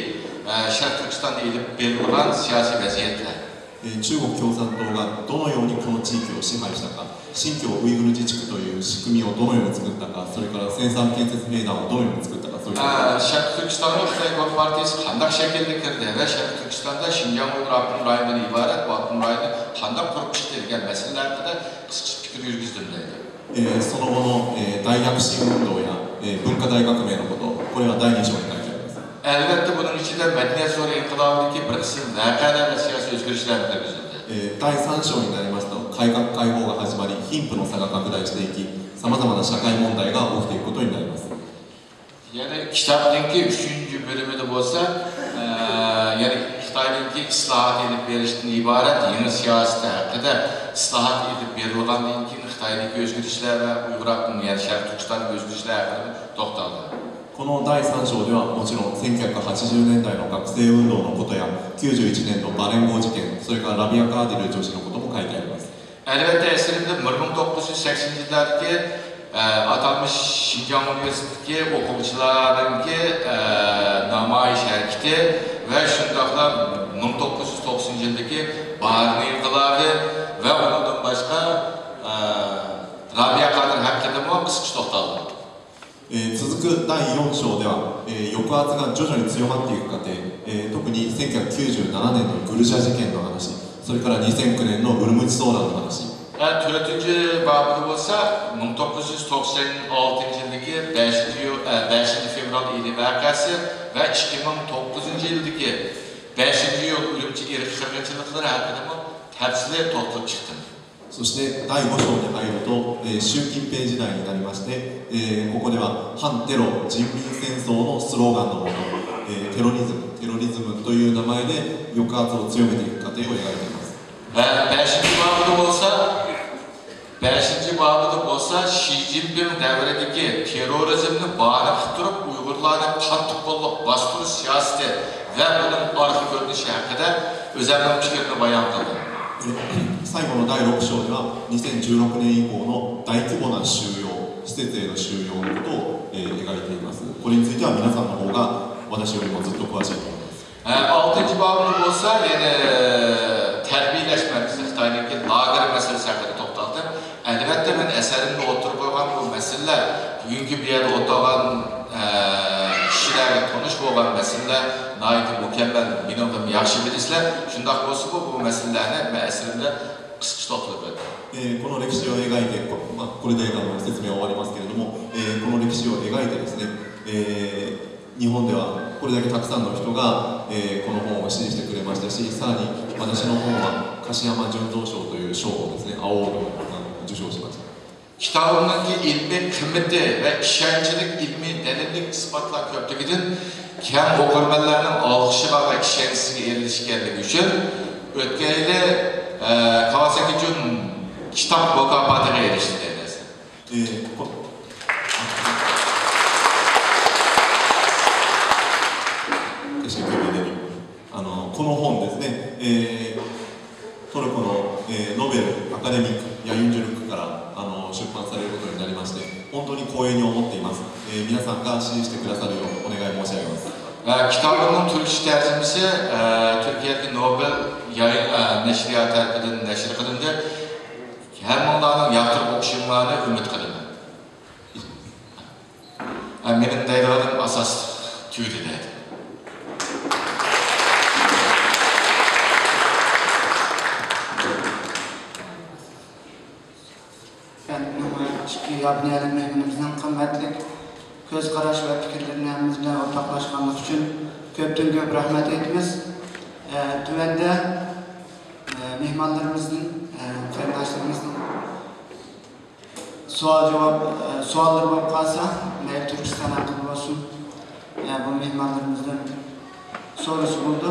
ئە، شەرقىي تۈركىستاندا ئېلىپ بېرىلغان سىياسىي ۋەزىيەتلەر. えー中国共産党がどのようにこの地域を支配したか、新疆ウイグル自治区という仕組みをどのように作ったか、それから青山建設兵団をどのように作ったか、そういった ئە، شەرقىي تۈركىستانغا خىتاي كومپارتىيىسى قانداق شەكىلدە كىردى ۋە شەرقىي تۈركىستاندا شىنجاڭ ئۇيغۇر ئاپتونوم رايونىدىن ئىبارەت بۇ ئاپتونوم رايوننى قانداق قۇرۇپ چىقتى دېگەن مەسىلىلەر ھەققىدە قىسقىچە پىكىر يۈرگۈزدۈم دەيدۇ. えーその後の、えー大躍進運動や、えー文化大革命のこと、これは第二章に書いてあります。 ئەلۋەتتە، بۇنىڭ ئىچىدە مەدەنىيەت زور ئىنقىلابىدىكى بىر قىسىم ۋەقەلەر ۋە سىياسىي ئۆزگىرىشلەرمۇ كىرگۈزۈلدى. えー第三章になりますと、改革開放が始まり、貧富の差が拡大していき、さまざまな社会問題が起きていくことになります。 يەنى كىتابنىڭكى ئۈچىنچى بۆلۈمىدە بولسا، ئە، يەنى خىتاي ئىسلاھات ئېلىپ بېرىشتىن ئىبارەت يېڭى سىياسىتى ھەققىدە، ئىسلاھات ئېلىپ بېرىلغاندىن كېيىن خىتايدىكى ئۆزگىرىشلەر ۋە ئۇيغۇر ئاپتونوم، يەنى شەرقىي تۈركىستاندىكى ئۆزگىرىشلەر ھەققىدە توختالدى. この第さん章ではもちろんせんきゅうひゃくはちじゅうねんだいの学生運動のことや91年のバレン号事件、それからラビア・カーディル女子のことも書いてあります。 ئەلۋەتتە، ئەسىرىمدە بىر مىڭ توققۇز يۈز سەكسىنىنچى يىللاردىكى، ئە، ئاتالمىش شىنجاڭ ئۇنىۋېرسىتېتىدىكى ئوقۇغۇچىلارنىڭكى، ئە، نامايىش ھەرىكىتى ۋە شۇنداقلا مىڭ توققۇز يۈز توقسىنىنچى يىلدىكى باھارنىڭ ئىنقىلابى ۋە ئۇنىڭدىن باشقا، ئە، رابىيە قادىر ھەققىدىمۇ قىسقىچە توختالدىم. えー続く第よん章では、えー抑圧が徐々に強まっていく過程、えー特にせんきゅうひゃくきゅうじゅうななねんのグルジャ事件の話、それからにせんきゅうねんのウルムチ騒乱の話、 ھە، تۆتىنچى بابىدا بولسا، مىڭ توققۇز يۈز توقسان ئالتىنچى يىلدىكى بەشىنچى يۇ-، ئە، بەشىنچى فېۋرال ئىلى ۋەقەسى ۋە ئىككى مىڭ توققۇزىنچى يىلدىكى بەشىنچى يۇل ئۈرۈمچى ئىرقىي قىرغىنچىلىقلىرى ھەققىدىمۇ تەپسىلىي توختىلىپ چىقتىم. そして第ご章に入ると、えー習近平時代になりまして、えーここでは反テロ人民戦争のスローガンのもと、えーテロリズム、テロリズムという名前で抑圧を強めていく過程を描いています。 ۋە بەشىنچى بابىدا بولسا، بەشىنچى بابىدا بولسا شى جىنپىڭ دەۋرىدىكى تېررورىزمنى بانە قىلىپ تۇرۇپ، ئۇيغۇرلارنى قاتتىق قوللاپ باستۇرۇش سىياسىتى ۋە بۇنىڭ ئارقا كۆرۈنۈشى ھەققىدە ئۆزۈمنىڭ پىكرىنى بايان قىلدىم. 最後の第ろく章では、にせんじゅうろくねん以降の大規模な収容、施設への収容のことを、えー描いています。これについては皆さんの方が私よりもずっと詳しいと思います。 ھە، ئالتىنچى بابىدا بولسا يەنە تەربىيەلەش مەركىزى، خىتاينىڭكى لاگېر مەسىلىسى ھەققىدە توختالدىم. ئەلۋەتتە، مەن ئەسەرىمدە ئوتتۇرىغا قويغان بۇ مەسىلىلەر بۈگۈنكى بۇ يەردە ئولتۇرغان، ئە، كىشىلەرگە تونۇش بولغان مەسىلىلەر، ناھايىتى مۇكەممەل، مېنىڭدىنمۇ ياخشى بىلىسىلەر. شۇنداق بولسىمۇ، بۇ مەسىلىلەرنى مەن ئەسىرىمدە قىسقىچە توختىلىپ ئۆتتۈم. えーこの歴史を描いて、こまあ、これであの説明は終わりますけれども、えーこの歴史を描いてですね、えー日本ではこれだけたくさんの人が、えーこの本を支持してくれましたし、さらに私の本は樫山純三賞という賞をですね、アオードをあの受賞しました。 كىتابىمنىڭكى ئىلمىي قىممىتى ۋە ئىشەنچلىك ئىلمىي دەلىللىك ئىسپاتلار كۆپلۈكىدىن كەڭ ئوقۇرمەنلەرنىڭ ئالقىشىغا ۋە ئىشەنچىسىگە ئېرىشكەنلىكى ئۈچۈن ئۆتكەن يىلى، ئە، كاۋاساكى جۇن كىتاب مۇكاپاتىغا ئېرىشتى دەيمىز. えーこ Teşekkür ederim. あのこの本ですね、えートルコの、えーノーベルアカデミック、ヤユンジュルックからあの出版されることになりまして、本当に光栄に思っています。えー皆さんが支持してくださるようお願い申し上げます。 ھە، كىتابىمنىڭ تۈركچە تەرجىمىسى، ھە، تۈركىيەدىكى نوبېل ياي-، ھە، نەشرىياتى تەرىپىدىن نەشر قىلىندى. ھەممىڭلارنىڭ ياقتۇرۇپ ئوقۇشۇڭلارنى ئۈمىد قىلىمەن. ھە، مېنىڭ دەيدىغىنىم ئاساسلىق تۈگىدى دەيدۇ. ئىككى ياپونىيەلىك مېھمىنىمىزنىڭ قىممەتلىك كۆز قاراش ۋە پىكىرلىرىنى ھەممىمىز بىلەن ئورتاقلاشقانلىقى ئۈچۈن كۆپتىن كۆپ رەھمەت ئېيتىمىز. ئە، تۆۋەندە، ئە، مېھمانلىرىمىزدىن، ئە، قېرىنداشلىرىمىزنىڭ سوئال جاۋاب، ئە، سوئاللىرى بولۇپ قالسا، مەيلى تۈركىستان ھەققىدە بولسۇن، ئە، بۇ مېھمانلىرىمىزدىن سورىسا بولىدۇ.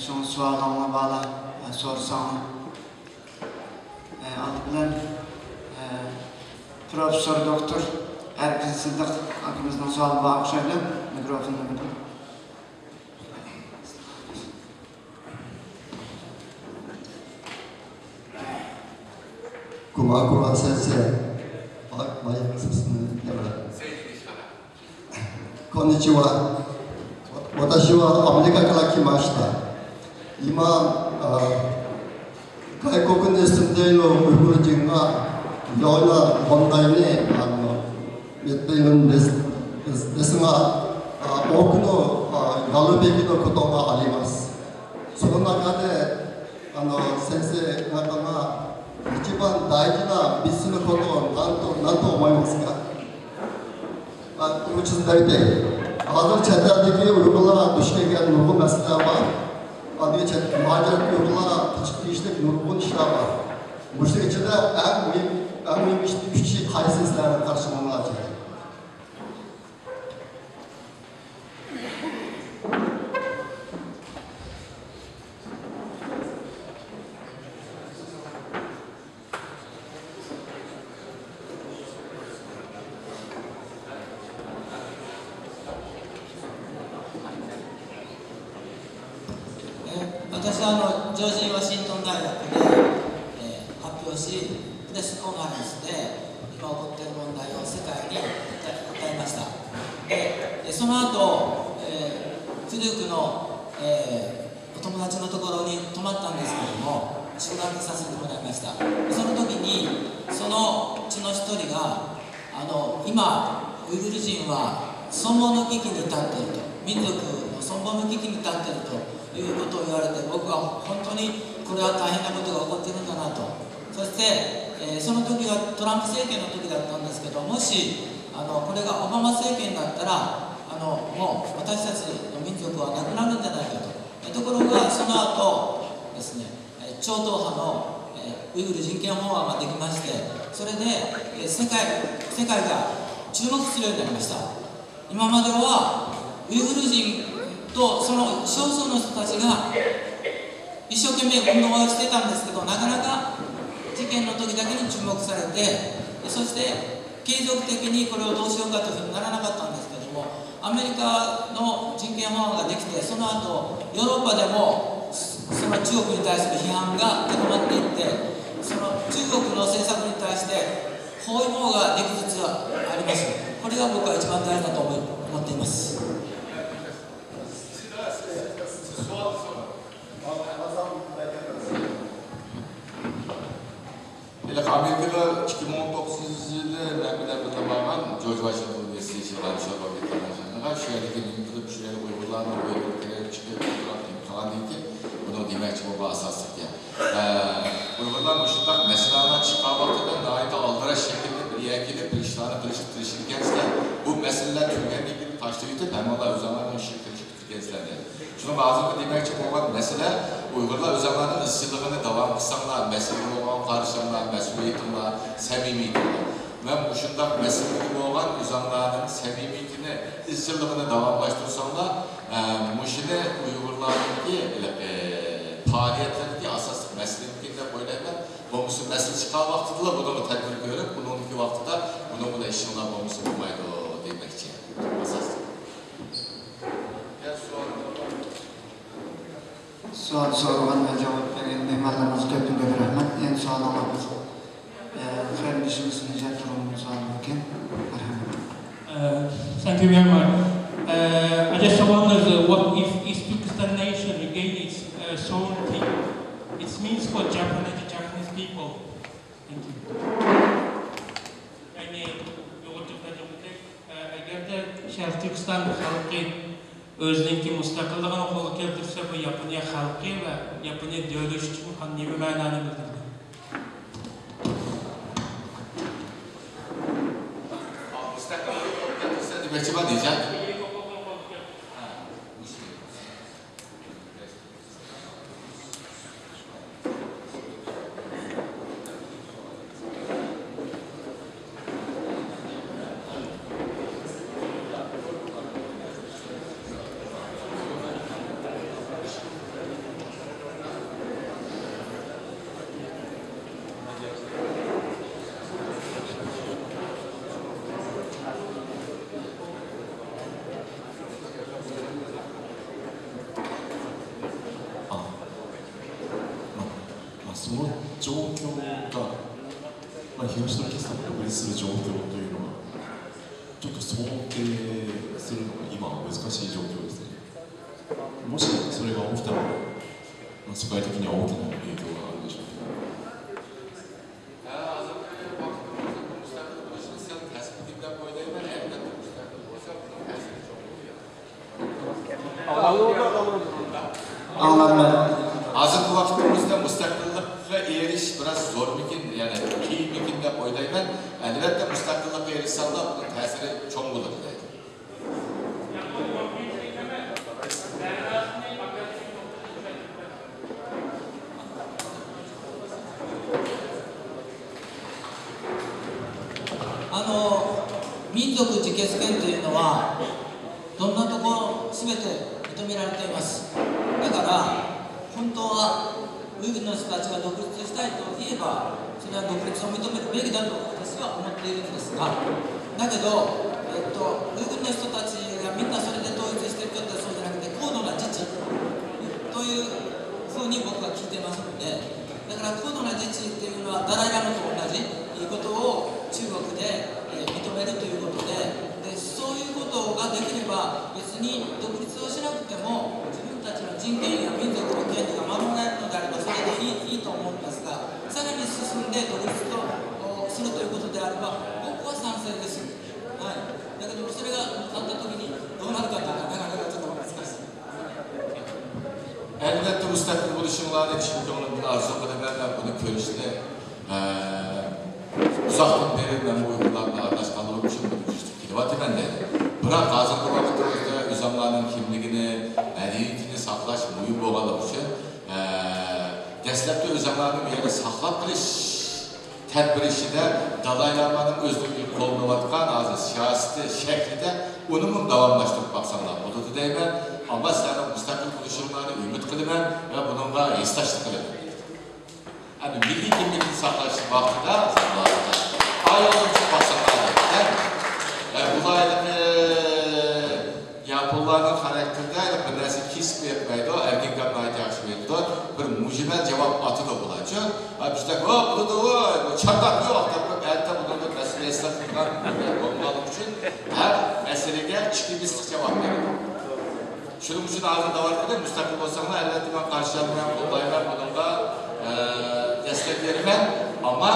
شۇڭا سوئالىڭلار بارلا، ئە، سورىساڭلار. ئە، ئالدى بىلەن، ئە، پروفېسسور دوكتور ئەركىن سىدىق ئاكىمىزنىڭ سوئالى بار ئوخشايدۇ. مىكروفوننى بېرىڭ. こんばんは、こんばんは、先生。あ、マイクさすね。こんにちは。私はアメリカから来ました。今、あ、外国に住んでいるウイグル人がいろんな問題に、あの、言っているんです、です、ですが、あ、多くの、あ、やるべきのことがあります。その中で、あの、先生方が一番大事なみっつのことを何と、何と思いますか？ مەن ئۇنى چۈشەندۈرەي. ھازىر چەت ئەلدىكى ئۇيغۇرلارغا دۇچ كەلگەن نۇرغۇن مەسىلىلەر بار. ئاندىن چەت، مۇھاجىرەتتە ئۇيغۇرلارغا تېگىشلىك نۇرغۇن ئىشلار بار. مۇشۇنىڭ ئىچىدە ئەڭ مۇھىم، ئەڭ مۇھىم ئىش، ئۈچى قايسى سىلەرنىڭ قارىشىڭلارچە؟ 私はあのジョージ・ワシントン大学で、えー、発表し、プレスコンファレンスで今起こっている問題を世界に訴えました。で、その後、えー、クルークの、えー、お友達のところに泊まったんですけども、宿泊させてもらいました。その時に、そのうちの一人が、あの、今、ウイグル人は存亡の危機に立っていると、民族の存亡の危機に立っているということを言われて、僕は本当にこれは大変なことが起こっているんだなと。そして、えー、その時はトランプ政権の時だったんですけど、もし、あの、これがオバマ政権だったら、あの、もう私たちの民族はなくなるんじゃないかと。ところが、その後ですね、超党派の、えー、ウイグル人権法案ができまして、それで、えー、世界、世界が注目するようになりました。今までは、ウイグル人とその少数の人たちが一生懸命運動をしてたんですけど、なかなか事件の時だけに注目されて、そして、継続的にこれをどうしようかというふうにならなかったんですけども、アメリカの人権法案ができて、その後、ヨーロッパでも、その中国に対する批判が高まっていって、その中国の政策に対して、包囲網ができつつあります。これが僕は一番大事だと思い、思っています。ھېلىقى ئامېرىكىغا ئىككى مىڭ ئون توققۇزىنچى يىلى مەن بىلەن بىللە بارغان جورج ۋاشىنگتون ئۇنىۋېرسىتېتى شۇ يەردىكى نېمە قىلىپ، شۇ يەردە ئۇيغۇرلارنىڭ ئۆيلىرىگە كىرىپ چىقىپ ئولتۇرۇپ نېمە قىلغاندىن كېيىن، بۇنىڭ دېمەكچى بولغان ئاساسلىق گەپ. ئە، ئۇيغۇرلار مۇشۇنداق مەسىلىلەرنى چىققان ۋاقتىدا ناھايىتى ئالدىراش شەكىلدە بىر يەرگە كېلىپ، بىر ئىشلارنى قىلىشقا تىرىشىدىكەنسىلەر. بۇ مەسىلىلەر تۈگىگەندىن كېيىن تاشلىۋېتىپ، ھەممىڭلار ئۆزۈڭلارنىڭ ئىشىغا كىرىشىپ كەتكەنسىلەر دەيدۇ. شۇنىڭغا ھازىرقى دېمەكچى بولغان مەسىلە، ئۇيغۇرلار ئۆزۈڭلارنىڭ ئىزچىللىقىنى داۋام قىلساڭلار، مەسىلىگە بولغان قارىشىڭلار، مەسئۇلىيىتىڭلار، سەمىمىيىتىڭلار. مەن مۇشۇنداق مەسىلىگە بولغان ئۆزۈڭلارنىڭ سەمىمىيىتىنى، ئىزچىللىقىنى داۋاملاشتۇرساڭلار، ئە، مۇشۇنى ئۇيغۇرلارنىڭكى ھېلىقى پائالىيەتلىرىدىكى ئاساسلىق مەسىلىمىكىن دەپ ئويلايمەن. بولمىسا مەسىلە چىققان ۋاقتىدىلا بۇنىڭغا تەدبىر كۆرۈپ، ئۇنىڭدىكى ۋاقتىدا بۇنىڭ بىلەن ئىشىڭلار بولمىسا بولمايدۇ دېمەكچى. ئاساسلىق. سوئال سورىغان ۋە جاۋاب بەرگەن مېھمانلىرىمىزغا كۆپتىن كۆپ رەھمەت. يەنە سوئالىڭلار بولسا، ئە، قېرىندىشىمىز نىجات تۇرغۇنمۇ سوئال بەرگەن. مەرھەمەت. Uh, thank you very much. Uh, I just wonder, uh, what if East Turkestan nation regain its, uh, sovereignty? It means for Japanese, Japanese people. Thank you. يەنى ئۇيغۇرچە تەرجىمە قىلساق، ئەگەردە شەرقىي تۈركىستان خەلقى ئۆزىنىڭكى مۇستەقىللىقىنى قولغا كەلتۈرسە، بۇ ياپونىيە خەلقى ۋە ياپونىيە دۆلىتى ئۈچۈن نېمە مەنانى بىلدۈرىدۇ؟ مۇستەقىللىقنى قولغا كەلتۈرسە دېمەكچى بار نىجات. آه. まあ、その状況が、まあ、東トルキスタンが独立する状況というのは、ちょっと想定するのが今は難しい状況ですね。もしそれが起きたら、まあ、世界的には大きな影響があるでしょう。ئاڭلىدىم. ھازىرقى ۋاقىتتا بىزدە مۇستەقىللىققا ئېرىشىش بىراز زورمىكىن، يەنى قىيىنمىكىن دەپ ئويلايمەن. ئەلۋەتتە، مۇستەقىللىققا ئېرىشسەڭلار، بۇنىڭ تەسىرى چوڭ بولىدۇ دەيدۇ. آنو، 民族自決権というのは、どんなところすべて認められています。だから、本当は、ウイグルの人たちが独立したいと言えば、それは独立を認めるべきだと私は思っているんですが、だけど、えっと、ウイグルの人たちがみんなそれで統一してるかってそうじゃなくて、高度な自治という人件費が民族の権利が守られるのであれば、それでいい、いいと思うんですが、さらに進んで独立と、お、するということであれば、僕は賛成です。はい。だけど、それがあった時にどうなるかというのは、なかなかちょっと難しい。 ئەلۋەتتە، مۇستەقىل بولۇشۇڭلارنى چىن كۆڭلۈمدىن ئارزۇ قىلىمەن ۋە بۇنى كۆرۈشنى، ئە، ئۇزاقتىن بېرى مەن ئۇيغۇرلار بىلەن ئارىلاشقانلىقىم ئۈچۈن بۇنى كۆرۈشكە كېلىۋاتىمەن دەيدۇ. بىراق ھازىرقى ۋاقىتتا ئۆزىدە ئۆزۈڭلارنىڭ كىملىكىنى، مەدەنىيىتىنى ساقلاش مۇھىم بولغانلىقى ئۈچۈن، ئە، دەسلەپتە ئۆزۈڭلارنى ئۇ يەردە ساقلاپ قېلىش تەدبىرى ئىچىدە دالاي لامانىڭ ئۆزىنىڭ قوللىنىۋاتقان ھازىر سىياسىتى شەكلىدە ئۇنىمۇ داۋاملاشتۇرۇپ باقساڭلار بولىدۇ دەيمەن. ئەمما سىلەرنىڭ مۇستەقىل بولۇشۇڭلارنى ئۈمىد قىلىمەن ۋە بۇنىڭغا ھېسداشلىق قىلىمەن. ئەمدى مىللىي كىملىكنى ساقلاش ۋاقتىدا، ئايالدىن چىقىپ باقساڭلار دەيمەن. ئە، بۇلار ھېلىقى ياپونلارنىڭ خاراكتېرىدە بىر نەرسە كېسىپ بېرىپ بەرمەيدۇ، ئەركىن گەپ ناھايىتى ياخشى بېرىدۇ، بىر مۇجمەل جاۋاب ئاتىدۇ بۇلارچۇ. ھە، بىزدە، ھو، بولىدۇ، ھو، بۇ چاتاق يوق دەپ قويۇپ، ئەتە بۇنىڭدا مەسئۇلىيەتسىزلىك قىلغان بولمىغانلىقى ئۈچۈن ھەر مەسىلىگە ئىككى مىسلىق جاۋاب بېرىدۇ. شۇنىڭ ئۈچۈن ھازىر داۋام قىلىپ، مۇستەقىل بولساڭلار، ئەلۋەتتە، مەن قارشى ئالىمەن، قوللايمەن، بۇنىڭغا، ئە، دەستەك بېرىمەن. ئەمما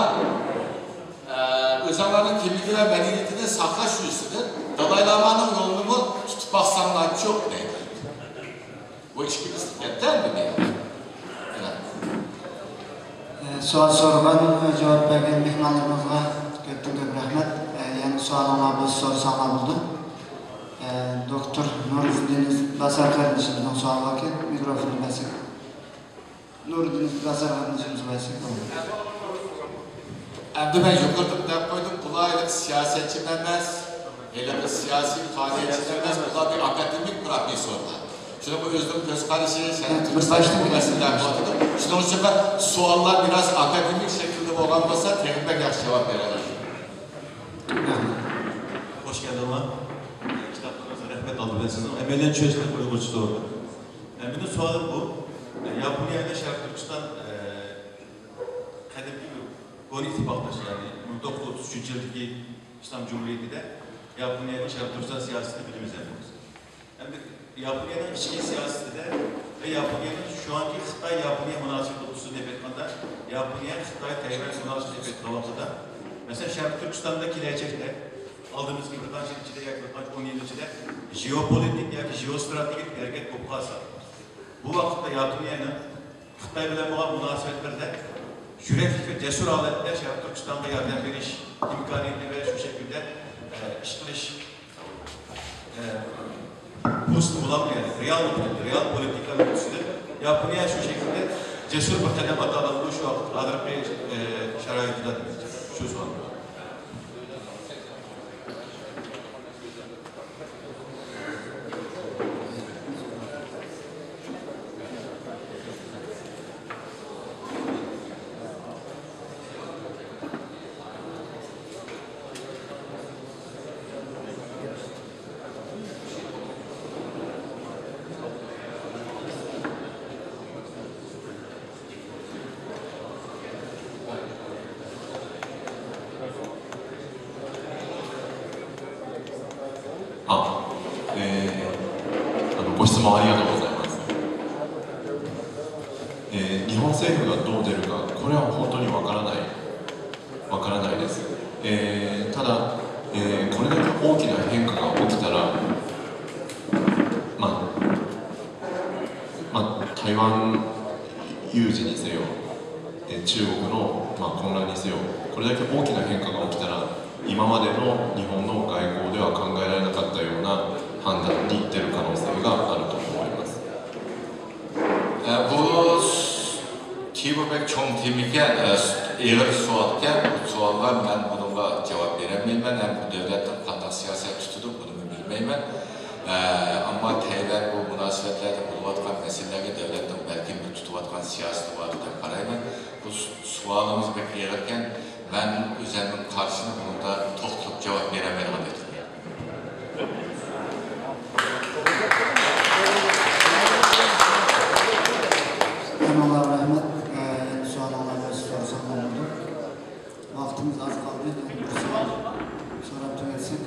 ئە، ئۆزۈڭلارنىڭ كىملىكى ۋە مەدەنىيىتىنى ساقلاش يۈزىسىدىن دالاي لامانىڭ يولىنىمۇ تۇتۇپ باقساڭلارچۇ دەيدۇ. بۇ ئىككى مىسلىق گەپتە ئەمدى مېنىڭ. ئە، سوئال سورىغان، ئە، جاۋاب بەرگەن مېھمانلىرىمىزغا كۆپتىن كۆپ رەھمەت. ئە، يەنە سوئالىڭلار بولسا سورىساڭلار بولىدۇ. ئە، دوكتور نۇرىدىن باسار قېرىندىشىمىزنىڭ سوئالى باركەن، مىكروفوننى بەرسەك. نۇرىدىن باسار قېرىندىشىمىز بەرسەك بولىدۇ. ئەمدى مەن يۇقىرىدا دەپ قويدۇم، بۇلار ھېلىقى سىياسەتچىمۇ ئەمەس، ھېلىقى سىياسىي پائالىيەتچىمۇ ئەمەس، بۇلار بىر ئاكادېمىك پروفېسسورلار. شۇنىڭغا ئۆزىنىڭ كۆز قارىشى، شەرقىي تۈركىستان بىر باشتىن بۇ مەسىلىدە بولىدۇ. شۇنىڭ ئۈچۈن سوئاللار بىر ئاز ئاكادېمىك شەكىلدە بولغان بولسا، تېخىمۇ بەك ياخشى جاۋاب بېرەلەيدۇ. خوش كەلدىڭلار. كىتابلىرىڭىزغا رەھمەت ئالدى بىلەن سىزنىڭ ئەمەلىيەت چۈشەنچىسىنى ئۇيغۇرچە سورىدىم. ئە، مېنىڭ سوئالىم بۇ، ئە، ياپونىيە بىلەن شەرقىي تۈركىستان، ئە، قەدىمكى بىر كونا ئىتتىپاقداش، يەنى مىڭ توققۇز يۈز ئوتتۇز ئۈچىنچى يىلدىكى ئىسلام جۇمھۇرىيىتىدە ياپونىيەنىڭ شەرقىي تۈركىستان سىياسىتىنى بىلىمىز ھەممىمىز. ئەمدى ياپونىيەنىڭ ئىچكى سىياسىتىدە ۋە ياپونىيەنىڭ شۇ ئانكى خىتاي-ياپونىيە مۇناسىۋىتى توغرىسىدا دەپ ئېيتقاندا، ياپونىيە خىتاي-تەيۋەن مۇناسىۋىتى دەپ ئېيتقان ۋاقتىدا، مەسىلەن، شەرقىي تۈركىستاندا كېلەچەكتە ئالدىمىزدىكى بىر قانچە يىل ئىچىدە ياكى بىر قانچە ئون يىل ئىچىدە ژېئوپولىتىك ياكى ژېئوستراتېگىك ھەرىكەت بولۇپ قالسا، بۇ ۋاقىتتا ياپونىيەنىڭ خىتاي بىلەن بولغان مۇناسىۋەتلىرىدە يۈرەكلىك ۋە جەسۇر ھالەتتە شەرقىي تۈركىستانغا ياردەم بېرىش ئىمكانىيىتى ۋە شۇ شەكىلدە، ئە، ئىش قىلىش، ئە، پۇرسىتى بولامدۇ؟ يەنى رېئال، رېئال پولىتىكا نۇقتىسىدىن ياپونىيە شۇ شەكىلدە جەسۇر بىر قەدەم ئاتالامدۇ شۇ ھازىرقى، ئە، شارائىتىدا؟ شۇ سوئال.あ、えー、あの、ご質問ありがとうございます。えー、日本政府がどう出るか、これは本当にわからない、わからないです。えー、ただ、えー、これだけ大きな変化が起きたら、まあ、まあ、台湾有事にせよ、えー、中国の、まあ、混乱にせよ、これだけ大きな変化が起きたら、今までの日本の外交では考えられなかったような判断に出る可能性があると思います。 ئە، بۇ تېما بەك چوڭ تېما ئىكەن، ئە، ئېغىر سوئال ئىكەن. بۇ سوئالغا مەن بۇنىڭغا جاۋاب بېرەلمەيمەن ھەم بۇ دۆلەتنىڭ قانداق سىياسەت تۇتىدۇ، بۇنىمۇ بىلمەيمەن. ئە، ئەمما تەيۋەن بۇ مۇناسىۋەتلەردە بولۇۋاتقان مەسىلىلەرگە دۆلەتنىڭ بەلكىم بىر تۇتۇۋاتقان سىياسىتى بار دەپ قارايمەن. بۇ س-، سوئالىڭىز بەك ئېغىركەن، مەن ئۆزۈمنىڭ قارىشىنى بۇنىڭدا توختىتىپ جاۋاب بېرەلمەيدىغان ئېيتىمەن. ھەممىڭلارغا رەھمەت. ئە، يەنە سوئالىڭلار بولسا سورىساڭلار بولىدۇ. ۋاقتىمىز ئاز قالدى. يەنە بىر سوئال سوراپ تۈگەتسەك.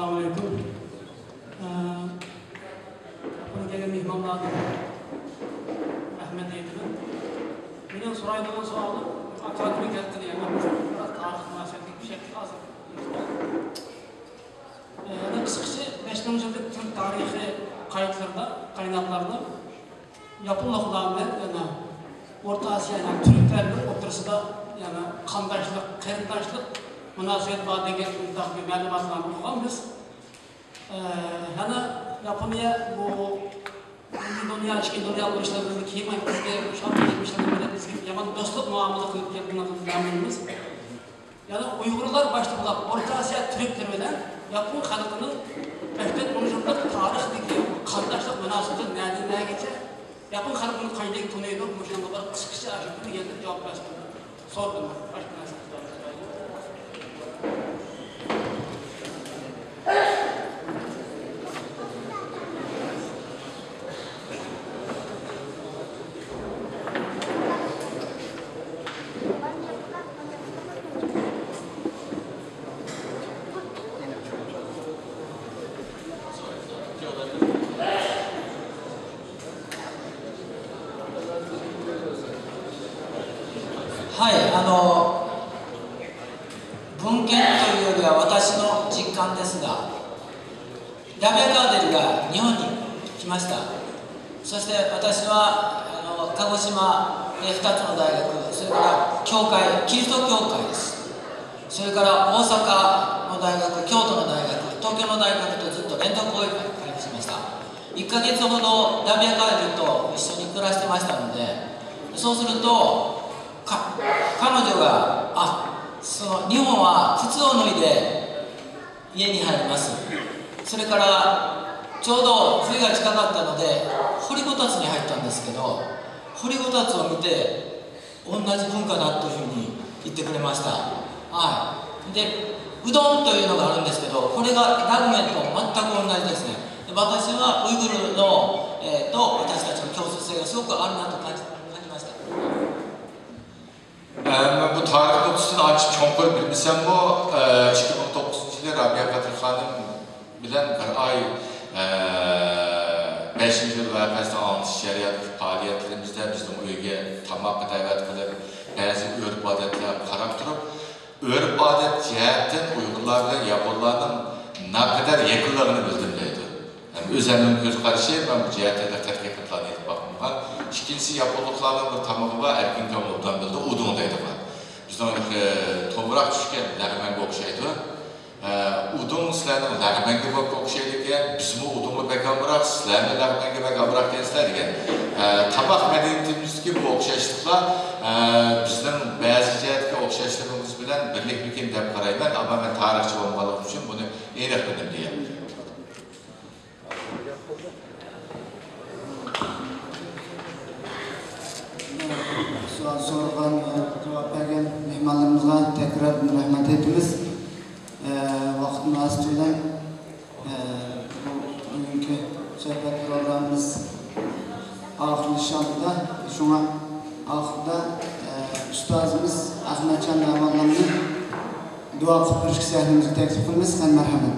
ئەسسالامۇئەلەيكۇم. ئە، بۇ كەلگەن مېھمانلاردىن رەھمەت ئېيتىمەن. مېنىڭ سورايدىغان سوئالىم ئاكادېمىك ھەققىدە، يەنى بىراز تارىخ مۇناسىۋەتلىك بىر شەكىل ھازىر. ئە، يەنە قىسقىچە، بەش مىڭ يىللىق تۈرك تارىخى قايتلىرىدا، قايناقلاردا ياپونلۇقلار بىلەن يەنە ئورتا ئاسىيا، يەنى تۈركلەر بىلەن ئوتتۇرىسىدا يەنە قانداشلىق، قېرىنداشلىق مۇناسىۋەت بار دېگەن مۇنداق بىر مەلۇماتلارنى ئوقۇغان بىز. ئە، يەنە ياپونىيە بۇ بىرىنچى دۇنيا، ئىككىنچى دۇنيا ئۇرۇشلىرىدىن كېيىن بىزگە شۇ يەتمىشلەردىن بېرى بىزگە يامان دوستلۇق مۇئامىلە قىلىپ كەلگىنىنى بىلىمىز. يەنى ئۇيغۇرلار باشتا بولۇپ، ئورتا ئاسىيا تۈركلىرى بىلەن ياپون خەلقىنىڭ بەش تۆت مىڭ يىللىق تارىخىدىكى قانداشلىق مۇناسىۋىتى نەدىن نەگىچە؟ ياپون خەلقى بۇنى قانداق تونۇيدۇ؟ مۇشۇنىڭغا بىر قىسقىچە ئاشۇ بىر يەردە جاۋاب بەرسىڭىز. سورىدىم. باشقا نەرسە. はい、あの、文献というよりは私の実感ですが、ラビア・カーデルが日本に来ました。そして私は、あの、鹿児島でふたつの大学、それから教会、キリスト教会です。それから大阪の大学、京都の大学、東京の大学とずっと連続講演会を開催しました。いっかげつほどラビア・カーデルと一緒に暮らしてましたので、そうすると、か、彼女が、あ、その、日本は靴を脱いで家に入ります。それから、ちょうど冬が近かったので、掘りごたつに入ったんですけど、掘りごたつを見て、同じ文化だというふうに言ってくれました。はい。で、うどんというのがあるんですけど、これがラーメンと全く同じですね。で、私はウイグルの、えーと、私たちの共通性がすごくあるなと感じ、感じました。 ئە، مەن بۇ تارىخ نۇقتىسىدىن ئانچە چوڭقۇر بىلمىسەممۇ، ئە، ئىككى مىڭ توققۇزىنچى يىلى رابىيە قادىر خانىم بىلەن بىر ئاي، ئە، بەشىنچى يىل ۋەقەسىنى ئاڭلىتىش جەريانىدىكى پائالىيەتلىرىمىزدە بىزنىڭ ئۆيگە تاماققا دەۋەت قىلىپ، بەزى ئۆرپ-ئادەتلەرگە قاراپ تۇرۇپ، ئۆرپ-ئادەت جەھەتتىن ئۇيغۇرلار بىلەن ياپونلارنىڭ نەقەدەر يېقىنلىقىنى بىلدىم دەيدۇ. ھەم ئۆزۈمنىڭ كۆز قارىشى، مەن بۇ جەھەتتە تەتقىقاتلارنى ئېلىپ باقمىغان. ئىككىنچىسى، ياپونلۇقلارنىڭ بىر تامىقى بار، ئەركىن كامىل ئوبدان بىلىدۇ، ئۇدۇڭ دەيدىغان. بىزنىڭ، ئە، تومراق چۈشكەن لەغمەنگە ئوخشايدۇ. ئە، ئۇدۇڭ سىلەرنىڭ لەغمەنگە بەك ئوخشايدىكەن، بىزمۇ ئۇدۇڭغا بەك ئامراق، سىلەرمۇ لەغمەنگە بەك ئامراق ئىكەنسىلەر دېگەن. ئە، تاماق مەدەنىيىتىمىزدىكى بۇ ئوخشاشلىقلار، ئە، بىزنىڭ بەزى جەھەتتىكى ئوخشاشلىقىمىز بىلەن بىرلىكمىكىن دەپ قارايمەن، ئەمما مەن تارىخچى بولمىغانلىقىم ئۈچۈن بۇنى ئېنىق بىلدىم دېگەن. سوئال سورىغان، جاۋاب بەرگەن مېھمانلىرىمىزغا تەكرار رەھمەت ئېيتىمىز. ۋاقىت مۇناسىۋىتى بىلەن، بۇ بۈگۈنكى سۆھبەت پروگراممىمىز ئاخىرلىشىش ئالدىدا، شۇڭا ئاخىرىدا، ئۇستازىمىز ئەخمەتجان داموللامنى دۇئا قىلىپ بېرىشكە سەھنىمىزگە تەكلىپ قىلىمىز. قېنى، مەرھەمەت.